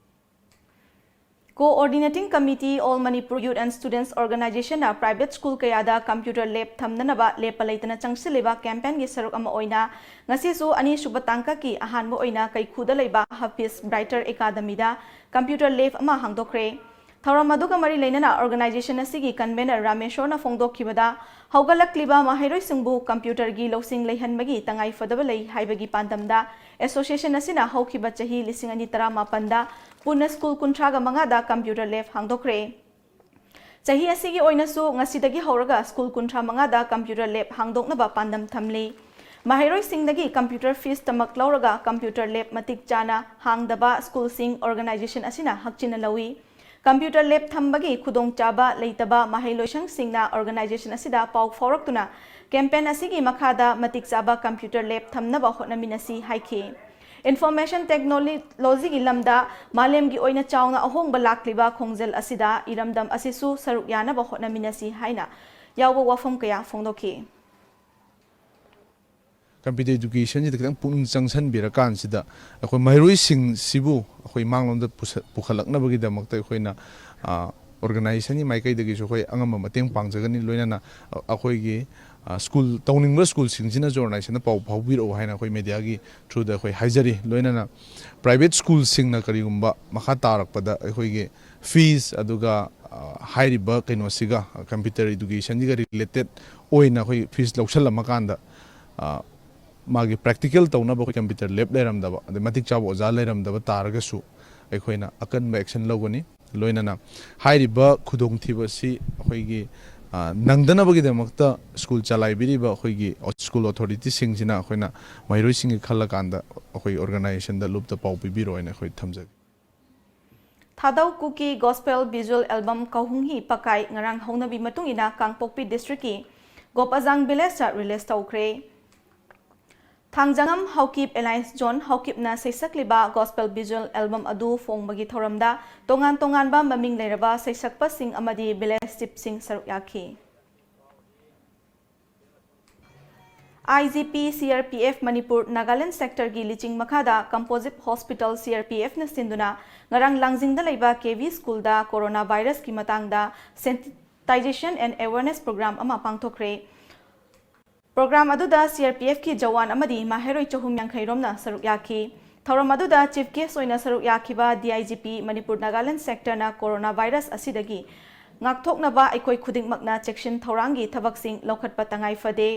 Coordinating Committee, All Manipur Youth and Students Organizationꯅ private school ꯀꯌꯥꯗ computer lab ꯊꯝꯅꯅꯕ ꯂꯦꯞꯄ ꯂꯩꯇꯅ ꯆꯪꯁꯤꯜꯂꯤꯕ campaignꯒꯤ ꯁꯔꯨꯛ ꯑꯃ ꯑꯣꯏꯅ ꯉꯁꯤꯁꯨ ꯑꯅꯤꯁꯨꯕ ꯇꯥꯡꯀꯛꯀꯤ ꯑꯍꯥꯟꯕ ꯑꯣꯏꯅ ꯀꯩꯈꯨꯗ ꯂꯩꯕ Hafiz Brighter Academyꯗ computer lab ꯑꯃ ꯍꯥꯡꯗꯣꯛꯈ꯭ꯔꯦ꯫ ꯊꯧꯔꯝ ꯑꯗꯨꯒ ꯃꯔꯤ ꯂꯩꯅꯅ organization ꯑꯁꯤꯒꯤ convener ꯔꯥꯃꯦꯁꯣꯔꯅ ꯐꯣꯡꯗꯣꯛꯈꯤꯕꯗ, ꯍꯧꯒꯠꯂꯛꯂꯤꯕ ꯃꯍꯩꯔꯣꯏꯁꯤꯡꯕꯨ computerꯒꯤ ꯂꯧꯁꯤꯡ ꯂꯩꯍꯟꯕꯒꯤ ꯇꯉꯥꯏ ꯐꯗꯕ ꯂꯩ ꯍꯥꯏꯕꯒꯤ ꯄꯥꯟꯗꯝꯗ association ꯑꯁꯤꯅ ꯍꯧꯈꯤꯕ ꯆꯍꯤ ꯂꯤꯁꯤꯡ ꯑꯅꯤ ꯇꯔꯥꯃꯥꯄꯟꯗ ꯄꯨꯟꯅ school ꯀꯨꯟꯊ꯭ꯔꯥꯒ ꯃꯉꯥꯗ computer lab ꯍꯥꯡꯗꯣꯛꯈ꯭ꯔꯦ꯫ ꯆꯍꯤ ꯑꯁꯤꯒꯤ ꯑꯣꯏꯅꯁꯨ ꯉꯁꯤꯗꯒꯤ ꯍꯧꯔꯒ school ꯀꯨꯟꯊ꯭ꯔꯥ ꯃꯉꯥꯗ computer lab ꯍꯥꯡꯗꯣꯛꯅꯕ ꯄꯥꯟꯗꯝ ꯊꯝꯂꯤ꯫ ꯃꯍꯩꯔꯣꯏꯁꯤꯡꯗꯒꯤ computer fees ꯇꯃꯛ ꯂꯧꯔꯒ computer lab ꯃꯇꯤꯛ ꯆꯥꯅ ꯍꯥꯡꯗꯕ schoolꯁꯤꯡ organization ꯑꯁꯤꯅ ꯍꯛꯆꯤꯟꯅ ꯂꯧꯏ꯫ Computer lab ꯊꯝꯕꯒꯤ ꯈꯨꯗꯣꯡꯆꯥꯕ ꯂꯩꯇꯕ ꯃꯍꯩꯂꯣꯏꯁꯪꯁꯤꯡꯅ organization ꯑꯁꯤꯗ ꯄꯥꯎ ꯐꯥꯎꯔꯛꯇꯨꯅ campaign ꯑꯁꯤꯒꯤ ꯃꯈꯥꯗ ꯃꯇꯤꯛ ꯆꯥꯕ computer lab ꯊꯝꯅꯕ ꯍꯣꯠꯅꯃꯤꯟꯅꯁꯤ ꯍꯥꯏꯈꯤ꯫ Information technologyꯒꯤ ꯂꯝꯗ ꯃꯥꯂꯦꯝꯒꯤ ꯑꯣꯏꯅ ꯆꯥꯎꯅ ꯑꯍꯣꯡꯕ ꯂꯥꯛꯂꯤꯕ ꯈꯣꯡꯖꯦꯜ ꯑꯁꯤꯗ ꯏꯔꯝꯗꯝ ꯑꯁꯤꯁꯨ ꯁꯔꯨꯛ ꯌꯥꯅꯕ ꯍꯣꯠꯅꯃꯤꯟꯅꯁꯤ ꯍꯥꯏꯅ ꯌꯥꯎꯕ ꯋꯥꯐꯝ ꯀꯌꯥ ꯐꯣꯡꯗꯣꯛꯈꯤ꯫ Computer educationꯁꯤꯗ ꯈꯤꯇꯪ ꯄꯨꯛꯅꯤꯡ ꯆꯪꯁꯤꯟꯕꯤꯔꯀꯥꯟꯁꯤꯗ ꯑꯩꯈꯣꯏ ꯃꯍꯩꯔꯣꯏꯁꯤꯡꯁꯤꯕꯨ ꯑꯩꯈꯣꯏ ꯃꯥꯡꯂꯣꯝꯗ ꯄꯨꯁ-, ꯄꯨꯈꯠꯂꯛꯅꯕꯒꯤꯗꯃꯛꯇ ꯑꯩꯈꯣꯏꯅ, ꯑ, ꯑꯣꯔꯒꯅꯥꯏꯖꯦꯁꯟꯒꯤ ꯃꯥꯏꯀꯩꯗꯒꯤꯁꯨ ꯑꯩꯈꯣꯏ ꯑꯉꯝꯕ ꯃꯇꯦꯡ ꯄꯥꯡꯖꯒꯅꯤ꯫ ꯂꯣꯏꯅꯅ ꯑꯩꯈꯣꯏꯒꯤ ꯁ꯭ꯀꯨꯜ ꯇꯧꯅꯤꯡꯕ ꯁ꯭ꯀꯨꯜꯁꯤꯡꯁꯤꯅꯁꯨ ꯑꯣꯔꯒꯅꯥꯏꯖꯦꯁꯟꯗ ꯄꯥꯎ ꯐꯥꯎꯕꯤꯔꯛꯎ ꯍꯥꯏꯅ ꯑꯩꯈꯣꯏ ꯃꯦꯗꯤꯌꯥꯒꯤ ꯊ꯭ꯔꯨꯗ ꯑꯩꯈꯣꯏ ꯍꯥꯏꯖꯔꯤ꯫ ꯂꯣꯏꯅꯅ ꯄ꯭ꯔꯥꯏꯚꯦꯠ ꯁ꯭ꯀꯨꯜꯁꯤꯡꯅ ꯀꯔꯤꯒꯨꯝꯕ ꯃꯈꯥ ꯇꯥꯔꯛꯄꯗ ꯑꯩꯈꯣꯏꯒꯤ ꯐꯤꯁ ꯑꯗꯨꯒ ꯍꯥꯏꯔꯤꯕ ꯀꯩꯅꯣꯁꯤꯒ, ꯀꯝꯄ꯭ꯌꯨꯇꯔ ꯏꯗꯨꯀꯦꯁꯟꯁꯤꯒ ꯔꯤꯂꯦꯇꯦꯠ ꯑꯣꯏꯅ ꯑꯩꯈꯣꯏ ꯐꯤꯁ ꯂꯧꯁꯜꯂꯝꯃꯀꯥꯟꯗ ꯃꯥꯒꯤ ꯄ꯭ꯔꯦꯛꯇꯤꯀꯦꯜ ꯇꯧꯅꯕ ꯑꯩꯈꯣꯏ ꯀꯝꯄ꯭ꯌꯨꯇꯔ ꯂꯦꯕ ꯂꯩꯔꯝꯗꯕ, ꯑꯗꯩ ꯃꯇꯤꯛ ꯆꯥꯕ ꯑꯣꯖꯥ ꯂꯩꯔꯝꯗꯕ ꯇꯥꯔꯒꯁꯨ ꯑꯩꯈꯣꯏꯅ ꯑꯀꯟꯕ ꯑꯦꯛꯁꯟ ꯂꯧꯒꯅꯤ꯫ ꯂꯣꯏꯅꯅ ꯍꯥꯏꯔꯤꯕ ꯈꯨꯗꯣꯡꯊꯤꯕ ꯑꯁꯤ ꯑꯩꯈꯣꯏꯒꯤ ꯅꯪꯗꯅꯕꯒꯤꯗꯃꯛꯇ ꯁ꯭ꯀꯨꯜ ꯆꯂꯥꯏꯕꯤꯔꯤꯕ ꯑꯩꯈꯣꯏꯒꯤ ꯁ꯭ꯀꯨꯜ ꯑꯣꯊꯣꯔꯤꯇꯤꯁꯤꯡꯁꯤꯅ ꯑꯩꯈꯣꯏꯅ ꯃꯍꯩꯔꯣꯏꯁꯤꯡꯒꯤ ꯈꯜꯂꯀꯥꯟꯗ ꯑꯩꯈꯣꯏ ꯑꯣꯔꯒꯅꯥꯏꯖꯦꯁꯟꯗ ꯂꯨꯞꯇ ꯄꯥꯎ ꯄꯤꯕꯤꯔꯣ ꯍꯥꯏꯅ ꯑꯩꯈꯣꯏ ꯊꯝꯖꯒꯦ꯫ ꯊꯥꯗꯧ ꯀꯨꯀꯤ ꯒꯣꯁꯄꯦꯜ ꯚꯤꯖꯨꯑꯦꯜ ꯑꯦꯜꯕꯝ ꯀꯧꯍꯨꯝꯍꯤ ꯄꯀꯥꯏ ꯉꯔꯥꯡ ꯍꯧꯅꯕꯤ ꯃꯇꯨꯡ ꯏꯟꯅ ꯀꯥꯡꯄꯣꯛꯄꯤ ꯗꯤꯁꯇ꯭ꯔꯤꯛꯀꯤ ꯒꯣꯄꯥꯖꯥꯡ ꯚꯤꯂꯦꯖꯇ ꯔꯤꯂꯤꯖ ꯇꯧꯈ꯭ꯔꯦ꯫ ꯊꯥꯡꯖꯉꯝ ꯍꯧꯀꯤꯞ ꯑꯦꯂꯥꯏꯟꯁ ꯖꯣꯟ ꯍꯧꯀꯤꯞꯅ ꯁꯩꯁꯛꯂꯤꯕ ꯒꯣꯁꯄꯦꯜ ꯚꯤꯖꯨꯑꯦꯜ ꯑꯦꯜꯕꯝ ꯑꯗꯨ ꯐꯣꯡꯕꯒꯤ ꯊꯧꯔꯝꯗ ꯇꯣꯉꯥꯟ ꯇꯣꯉꯥꯟꯕ ꯃꯃꯤꯡ ꯂꯩꯔꯕ ꯁꯩꯁꯛꯄꯁꯤꯡ ꯑꯃꯗꯤ ꯚꯤꯂꯦꯖ ꯆꯤꯞꯁꯤꯡ ꯁꯔꯨꯛ ꯌꯥꯈꯤ꯫ ꯑꯥꯏ G P C R P F Manipur Nagaland ꯁꯦꯛꯇꯔꯒꯤ ꯂꯤꯆꯤꯡ ꯃꯈꯥꯗ composite hospital C R P ꯑꯦꯐꯅ ꯁꯤꯟꯗꯨꯅ ꯉꯔꯥꯡ ꯂꯥꯡꯖꯤꯡꯗ ꯂꯩꯕ ꯀꯦ ꯚꯤ ꯁ꯭ꯀꯨꯜꯗ ꯀꯣꯔꯣꯅꯥ ꯚꯥꯏꯔꯁꯀꯤ ꯃꯇꯥꯡꯗ ꯁꯦꯟꯁꯤꯇꯥꯏꯖꯦꯁꯟ ꯑꯦꯟ ꯑꯦꯋꯦꯔꯅꯦꯁ ꯄ꯭ꯔꯣꯒ꯭ꯔꯥꯝ ꯑꯃ ꯄꯥꯡꯊꯣꯛꯈ꯭ꯔꯦ꯫ ꯄ꯭ꯔꯣꯒ꯭ꯔꯥꯝ ꯑꯗꯨꯗ ꯁꯤ ꯑꯥꯔ ꯄꯤ ꯑꯦꯐꯀꯤ ꯖꯋꯥꯟ ꯑꯃꯗꯤ ꯃꯍꯩꯔꯣꯏ ꯆꯍꯨꯝ ꯌꯥꯡꯈꯩ ꯔꯣꯝꯅ ꯁꯔꯨꯛ ꯌꯥꯈꯤ꯫ ꯊꯧꯔꯝ ꯑꯗꯨꯗ ꯆꯤꯐ ꯒꯦꯁ ꯑꯣꯏꯅ ꯁꯔꯨꯛ ꯌꯥꯈꯤꯕ D I G P Manipur Nagaland ꯁꯦꯛꯇꯔꯅ ꯀꯣꯔꯣꯅꯥ ꯚꯥꯏꯔꯁ ꯑꯁꯤꯗꯒꯤ ꯉꯥꯛꯊꯣꯛꯅꯕ ꯑꯩꯈꯣꯏ ꯈꯨꯗꯤꯡꯃꯛꯅ ꯆꯦꯛꯁꯤꯟ ꯊꯧꯔꯥꯡꯒꯤ ꯊꯕꯛꯁꯤꯡ ꯂꯧꯈꯠꯄ ꯇꯉꯥꯏ ꯐꯗꯦ꯫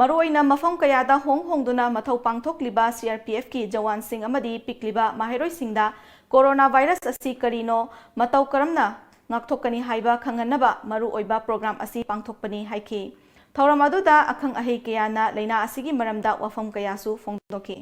ꯃꯔꯨꯑꯣꯏꯅ ꯃꯐꯝ ꯀꯌꯥꯗ ꯍꯣꯡ ꯍꯣꯡꯗꯨꯅ ꯃꯊꯧ ꯄꯥꯡꯊꯣꯛꯂꯤꯕ ꯁꯤ ꯑꯥꯔ ꯄꯤ ꯑꯦꯐꯀꯤ ꯖꯋꯥꯟꯁꯤꯡ ꯑꯃꯗꯤ ꯄꯤꯛꯂꯤꯕ ꯃꯍꯩꯔꯣꯏꯁꯤꯡꯗ ꯀꯣꯔꯣꯅꯥ ꯚꯥꯏꯔꯁ ꯑꯁꯤ ꯀꯔꯤꯅꯣ, ꯃꯇꯧ ꯀꯔꯝꯅ ꯉꯥꯛꯊꯣꯛꯀꯅꯤ ꯍꯥꯏꯕ ꯈꯪꯍꯟꯅꯕ ꯃꯔꯨꯑꯣꯏꯕ ꯄ꯭ꯔꯣꯒ꯭ꯔꯥꯝ ꯑꯁꯤ ꯄꯥꯡꯊꯣꯛꯄꯅꯤ ꯍꯥꯏꯈꯤ꯫ ꯊꯧꯔꯝ ꯑꯗꯨꯗ ꯑꯈꯪ ꯑꯍꯩ ꯀꯌꯥꯅ ꯂꯩꯅꯥ ꯑꯁꯤꯒꯤ ꯃꯔꯝꯗ ꯋꯥꯐꯝ ꯀꯌꯥꯁꯨ ꯐꯣꯡꯗꯣꯛꯈꯤ꯫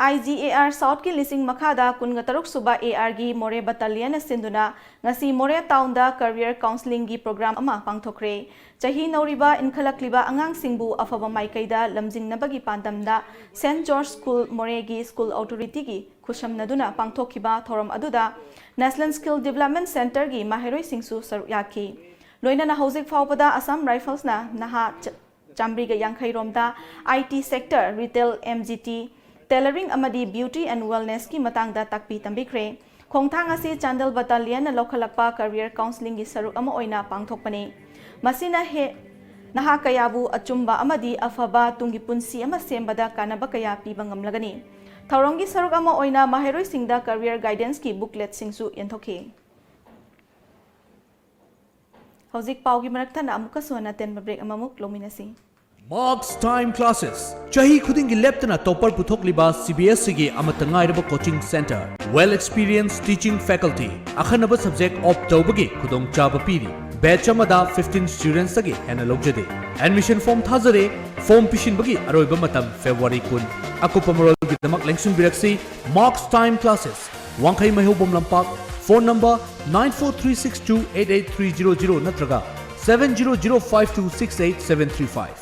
ꯑꯥꯏ ꯖꯤ ꯑꯦ ꯑꯥꯔ ꯁꯥꯎꯠꯀꯤ ꯂꯤꯁꯤꯡ ꯃꯈꯥꯗ ꯀꯨꯟꯒ ꯇꯔꯨꯛ ꯁꯨꯕ ꯑꯦ ꯑꯥꯔꯒꯤ ꯃꯣꯔꯦ ꯕꯠꯇꯥꯂꯤꯌꯟꯅ ꯁꯤꯟꯗꯨꯅ ꯉꯁꯤ ꯃꯣꯔꯦ ꯇꯥꯎꯟꯗ ꯀꯔꯤꯌꯔ ꯀꯥꯎꯟꯁꯤꯂꯤꯡꯒꯤ ꯄ꯭ꯔꯣꯒ꯭ꯔꯥꯝ ꯑꯃ ꯄꯥꯡꯊꯣꯛꯈ꯭ꯔꯦ꯫ ꯆꯍꯤ ꯅꯧꯔꯤꯕ ꯏꯟꯈꯠꯂꯛꯂꯤꯕ ꯑꯉꯥꯡꯁꯤꯡꯕꯨ ꯑꯐꯕ ꯃꯥꯏꯀꯩꯗ ꯂꯝꯖꯤꯡꯅꯕꯒꯤ ꯄꯥꯟꯗꯝꯗ ꯁꯦꯟꯠ ꯖꯣꯔꯖ ꯁ꯭ꯀꯨꯜ ꯃꯣꯔꯦꯒꯤ ꯁ꯭ꯀꯨꯜ ꯑꯣꯊꯣꯔꯤꯇꯤꯒꯤ ꯈꯨꯠꯁꯝꯅꯗꯨꯅ ꯄꯥꯡꯊꯣꯛꯈꯤꯕ ꯊꯧꯔꯝ ꯑꯗꯨꯗ ꯅꯦꯁꯅꯦꯜ ꯁ꯭ꯀꯤꯜ ꯗꯤꯕꯦꯂꯞꯃꯦꯟꯠ ꯁꯦꯟꯇꯔꯒꯤ ꯃꯍꯩꯔꯣꯏꯁꯤꯡꯁꯨ ꯁꯔꯨꯛ ꯌꯥꯈꯤ꯫ ꯂꯣꯏꯅꯅ ꯍꯧꯖꯤꯛ ꯐꯥꯎꯕꯗ ꯑꯁꯥꯝ ꯔꯥꯏꯐꯜꯁꯅ ꯅꯍꯥ ꯆ-, ꯆꯥꯃꯔꯤꯒ ꯌꯥꯡꯈꯩ ꯔꯣꯝꯗ I T sector, retail, M G T, tailoring ꯑꯃꯗꯤ ꯕ꯭ꯌꯨꯇꯤ ꯑꯦꯟ ꯋꯦꯜꯅꯦꯁꯀꯤ ꯃꯇꯥꯡꯗ ꯇꯥꯛꯄꯤ ꯇꯝꯕꯤꯈ꯭ꯔꯦ꯫ ꯈꯣꯡꯊꯥꯡ ꯑꯁꯤ ꯆꯥꯟꯗꯦꯜ ꯕꯠꯇꯥꯂꯤꯌꯟꯅ ꯂꯧꯈꯠꯂꯛꯄ career counselling ꯒꯤ ꯁꯔꯨꯛ ꯑꯃ ꯑꯣꯏꯅ ꯄꯥꯡꯊꯣꯛꯄꯅꯤ꯫ ꯃꯁꯤꯅ ꯍꯦ-, ꯅꯍꯥ ꯀꯌꯥꯕꯨ ꯑꯆꯨꯝꯕ ꯑꯃꯗꯤ ꯑꯐꯕ ꯇꯨꯡꯒꯤ ꯄꯨꯟꯁꯤ ꯑꯃ ꯁꯦꯝꯕꯗ ꯀꯥꯟꯅꯕ ꯀꯌꯥ ꯄꯤꯕ ꯉꯝꯂꯒꯅꯤ꯫ ꯊꯧꯔꯝꯒꯤ ꯁꯔꯨꯛ ꯑꯃ ꯑꯣꯏꯅ ꯃꯍꯩꯔꯣꯏꯁꯤꯡꯗ career guidance ꯀꯤ booklet ꯁꯤꯡꯁꯨ ꯌꯦꯟꯊꯣꯛꯈꯤ꯫ ꯍꯧꯖꯤꯛ ꯄꯥꯎꯒꯤ ꯃꯔꯛ ꯊꯠꯅ ꯑꯃꯨꯛꯀꯁꯨ ꯍꯟꯅ ꯑꯇꯦꯟꯕ break ꯑꯃꯃꯨꯛ ꯂꯧꯃꯤꯟꯅꯁꯤ꯫ Marks Time Classes, ꯆꯍꯤ ꯈꯨꯗꯤꯡꯒꯤ ꯂꯦꯞꯇꯅ topper ꯄꯨꯊꯣꯛꯂꯤꯕ CBSE ꯒꯤ ꯑꯃꯠꯇ ꯉꯥꯏꯔꯕ coaching centre, well experienced teaching faculty, ꯑꯈꯟꯅꯕ subject opt ꯇꯧꯕꯒꯤ ꯈꯨꯗꯣꯡꯆꯥꯕ ꯄꯤꯔꯤ꯫ Batch ꯑꯃꯗ fifteen students ꯇꯒꯤ ꯍꯦꯟꯅ ꯂꯧꯖꯗꯦ꯫ Admission form ꯊꯥꯖꯔꯦ꯫ Form ꯄꯤꯁꯤꯟꯕꯒꯤ ꯑꯔꯣꯏꯕ ꯃꯇꯝ February ꯀꯨꯟ꯫ ꯑꯀꯨꯞꯄ ꯃꯔꯣꯜꯒꯤꯗꯃꯛ ꯂꯦꯡꯁꯤꯟꯕꯤꯔꯛꯁꯤ Marks Time Classes, ꯋꯥꯡꯈꯩ ꯃꯩꯍꯧꯕꯝ ꯂꯝꯄꯥꯛ, phone number nine four three six two eight eight three zero zero ꯅꯠꯇ꯭ꯔꯒ seven zero zero five two six eight seven three five꯫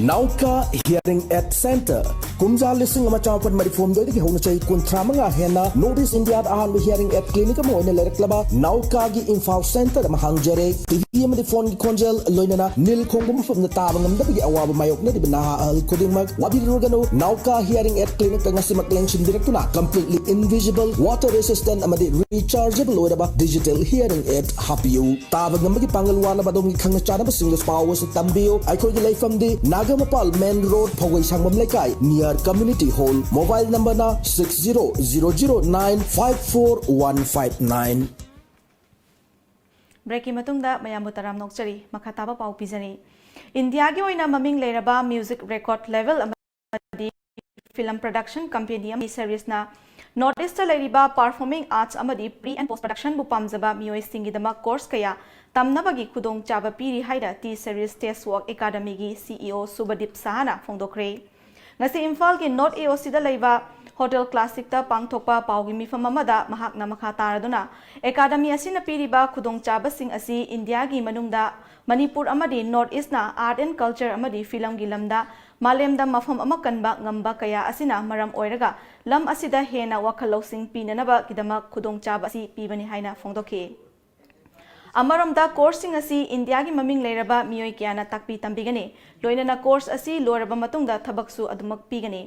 Nauka Hearing Aid Center, ꯀꯨꯝꯖꯥ ꯂꯤꯁꯤꯡ ꯑꯃ ꯆꯃꯥꯄꯟ ꯃꯔꯤꯐꯨ ꯍꯨꯝꯗꯣꯏꯗꯒꯤ ꯍꯧꯅ ꯆꯍꯤ ꯀꯨꯟꯊ꯭ꯔꯥ ꯃꯉꯥ ꯍꯦꯟꯅ North East India ꯗ ꯑꯍꯥꯟꯕ hearing aid clinic ꯑꯃ ꯑꯣꯏꯅ ꯂꯩꯔꯛꯂꯕ ꯅꯥꯎꯀꯥꯒꯤ ꯏꯝꯐꯥꯜ centre ꯑꯃ ꯍꯥꯡꯖꯔꯦ꯫ TV ꯑꯃꯗꯤ phone ꯒꯤ ꯈꯣꯟꯖꯦꯜ, ꯂꯣꯏꯅꯅ ꯅꯤꯜ ꯈꯣꯡꯕ ꯃꯐꯝꯗ ꯇꯥꯕ ꯉꯝꯗꯕꯒꯤ ꯑꯋꯥꯕ ꯃꯥꯌꯣꯛꯅꯔꯤꯕ ꯅꯍꯥ ꯑꯍꯜ ꯈꯨꯗꯤꯡꯃꯛ ꯋꯥꯕꯤꯔꯨꯔꯒꯅꯨ, ꯅꯥꯎꯀꯥ Hearing Aid Clinic ꯇ ꯉꯁꯤꯃꯛ ꯂꯦꯡꯁꯤꯟꯕꯤꯔꯛꯇꯨꯅ completely invisible, water resistant ꯑꯃꯗꯤ rechargeable ꯑꯣꯏꯔꯕ digital hearing aid ꯍꯥꯞꯄꯤꯌꯨ꯫ ꯇꯥꯕ ꯉꯝꯕꯒꯤ ꯄꯥꯡꯒꯜ ꯋꯥꯠꯂꯕ ꯑꯗꯣꯝꯒꯤ ꯈꯪꯅ ꯆꯥꯟꯅꯕꯁꯤꯡꯗꯁꯨ ꯄꯥꯎ ꯑꯁꯤ ꯇꯝꯕꯤꯌꯨ꯫ ꯑꯩꯈꯣꯏꯒꯤ ꯂꯩꯐꯝꯗꯤ ꯅꯥꯒꯥꯃꯄꯥꯜ main road, ꯐꯧꯒꯩ ꯁꯪꯕꯝ ꯂꯩꯀꯥꯏ, near community hall꯫ Mobile number ꯅ six zero zero zero nine five four one five nine꯫ Break ꯀꯤ ꯃꯇꯨꯡꯗ ꯃꯌꯥꯝꯕꯨ ꯇꯔꯥꯝꯅ ꯑꯣꯛꯆꯔꯤ꯫ ꯃꯈꯥ ꯇꯥꯕ ꯄꯥꯎ ꯄꯤꯖꯔꯤ꯫ ꯏꯟꯗꯤꯌꯥꯒꯤ ꯑꯣꯏꯅ ꯃꯃꯤꯡ ꯂꯩꯔꯕ music record label ꯑꯃꯗꯤ film production company ꯑꯃꯒꯤ service ꯅ North East ꯇ ꯂꯩꯔꯤꯕ performing arts ꯑꯃꯗꯤ pre and post production ꯕꯨ ꯄꯥꯝꯖꯕ ꯃꯤꯑꯣꯏꯁꯤꯡꯒꯤꯗꯃꯛ course ꯀꯌꯥ ꯇꯝꯅꯕꯒꯤ ꯈꯨꯗꯣꯡꯆꯥꯕ ꯄꯤꯔꯤ ꯍꯥꯏꯅ T Series Test Work Academy ꯒꯤ CEO ꯁꯨꯕꯗꯤꯞ ꯁꯍꯥꯅ ꯐꯣꯡꯗꯣꯛꯈ꯭ꯔꯦ꯫ ꯉꯁꯤ ꯏꯝꯐꯥꯜꯒꯤ North AOC ꯗ ꯂꯩꯕ Hotel Classicꯇ ꯄꯥꯡꯊꯣꯛꯄ ꯄꯥꯎꯒꯤ ꯃꯤꯐꯝ ꯑꯃꯗ ꯃꯍꯥꯛꯅ ꯃꯈꯥ ꯇꯥꯔꯗꯨꯅ, ꯑꯦꯀꯥꯗꯃꯤ ꯑꯁꯤꯅ ꯄꯤꯔꯤꯕ ꯈꯨꯗꯣꯡꯆꯥꯕꯁꯤꯡ ꯑꯁꯤ ꯏꯟꯗꯤꯌꯥꯒꯤ ꯃꯅꯨꯡꯗ ꯃꯅꯤꯄꯨꯔ ꯑꯃꯗꯤ North Eastꯅ art and culture ꯑꯃꯗꯤ ꯐꯤꯂꯝꯒꯤ ꯂꯝꯗ ꯃꯥꯂꯦꯝꯗ ꯃꯐꯝ ꯑꯃ ꯀꯟꯕ ꯉꯝꯕ ꯀꯌꯥ ꯑꯁꯤꯅ ꯃꯔꯝ ꯑꯣꯏꯔꯒ ꯂꯝ ꯑꯁꯤꯗ ꯍꯦꯟꯅ ꯋꯥꯈꯜ ꯂꯧꯁꯤꯡ ꯄꯤꯅꯅꯕꯒꯤꯗꯃꯛ ꯈꯨꯗꯣꯡꯆꯥꯕ ꯑꯁꯤ ꯄꯤꯕꯅꯤ ꯍꯥꯏꯅ ꯐꯣꯡꯗꯣꯛꯈꯤ꯫ ꯑꯃꯔꯣꯝꯗ courseꯁꯤꯡ ꯑꯁꯤ ꯏꯟꯗꯤꯌꯥꯒꯤ ꯃꯃꯤꯡ ꯂꯩꯔꯕ ꯃꯤꯑꯣꯏ ꯀꯌꯥꯅ ꯇꯥꯛꯄꯤ ꯇꯝꯕꯤꯒꯅꯤ꯫ ꯂꯣꯏꯅꯅ course ꯑꯁꯤ ꯂꯣꯏꯔꯕ ꯃꯇꯨꯡꯗ ꯊꯕꯛꯁꯨ ꯑꯗꯨꯃꯛ ꯄꯤꯒꯅꯤ꯫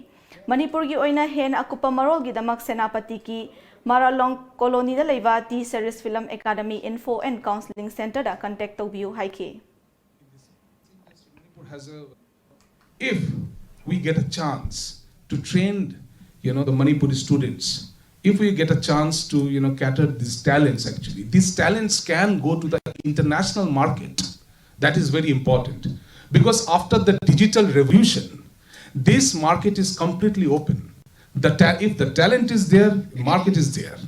ꯃꯅꯤꯄꯨꯔꯒꯤ ꯑꯣꯏꯅ ꯍꯦꯟꯅ ꯑꯀꯨꯞꯄ ꯃꯔꯣꯜꯒꯤꯗꯃꯛ ꯁꯦꯅꯥꯄꯇꯤꯒꯤ ꯃꯥꯔꯥꯂꯣꯡ ꯀꯣꯂꯣꯅꯤꯗ ꯂꯩꯕ T Series Film Academy Info and Counseling Centreꯗ contact ꯇꯧꯕꯤꯌꯨ ꯍꯥꯏꯈꯤ꯫ If we get a chance to train, you know, the Manipuri students, if we get a chance to, you know, cater these talents, actually, these talents can go to the international market. That is very important, because after the digital revolution, this market is completely open. The ta- if the talent is there, the market is there.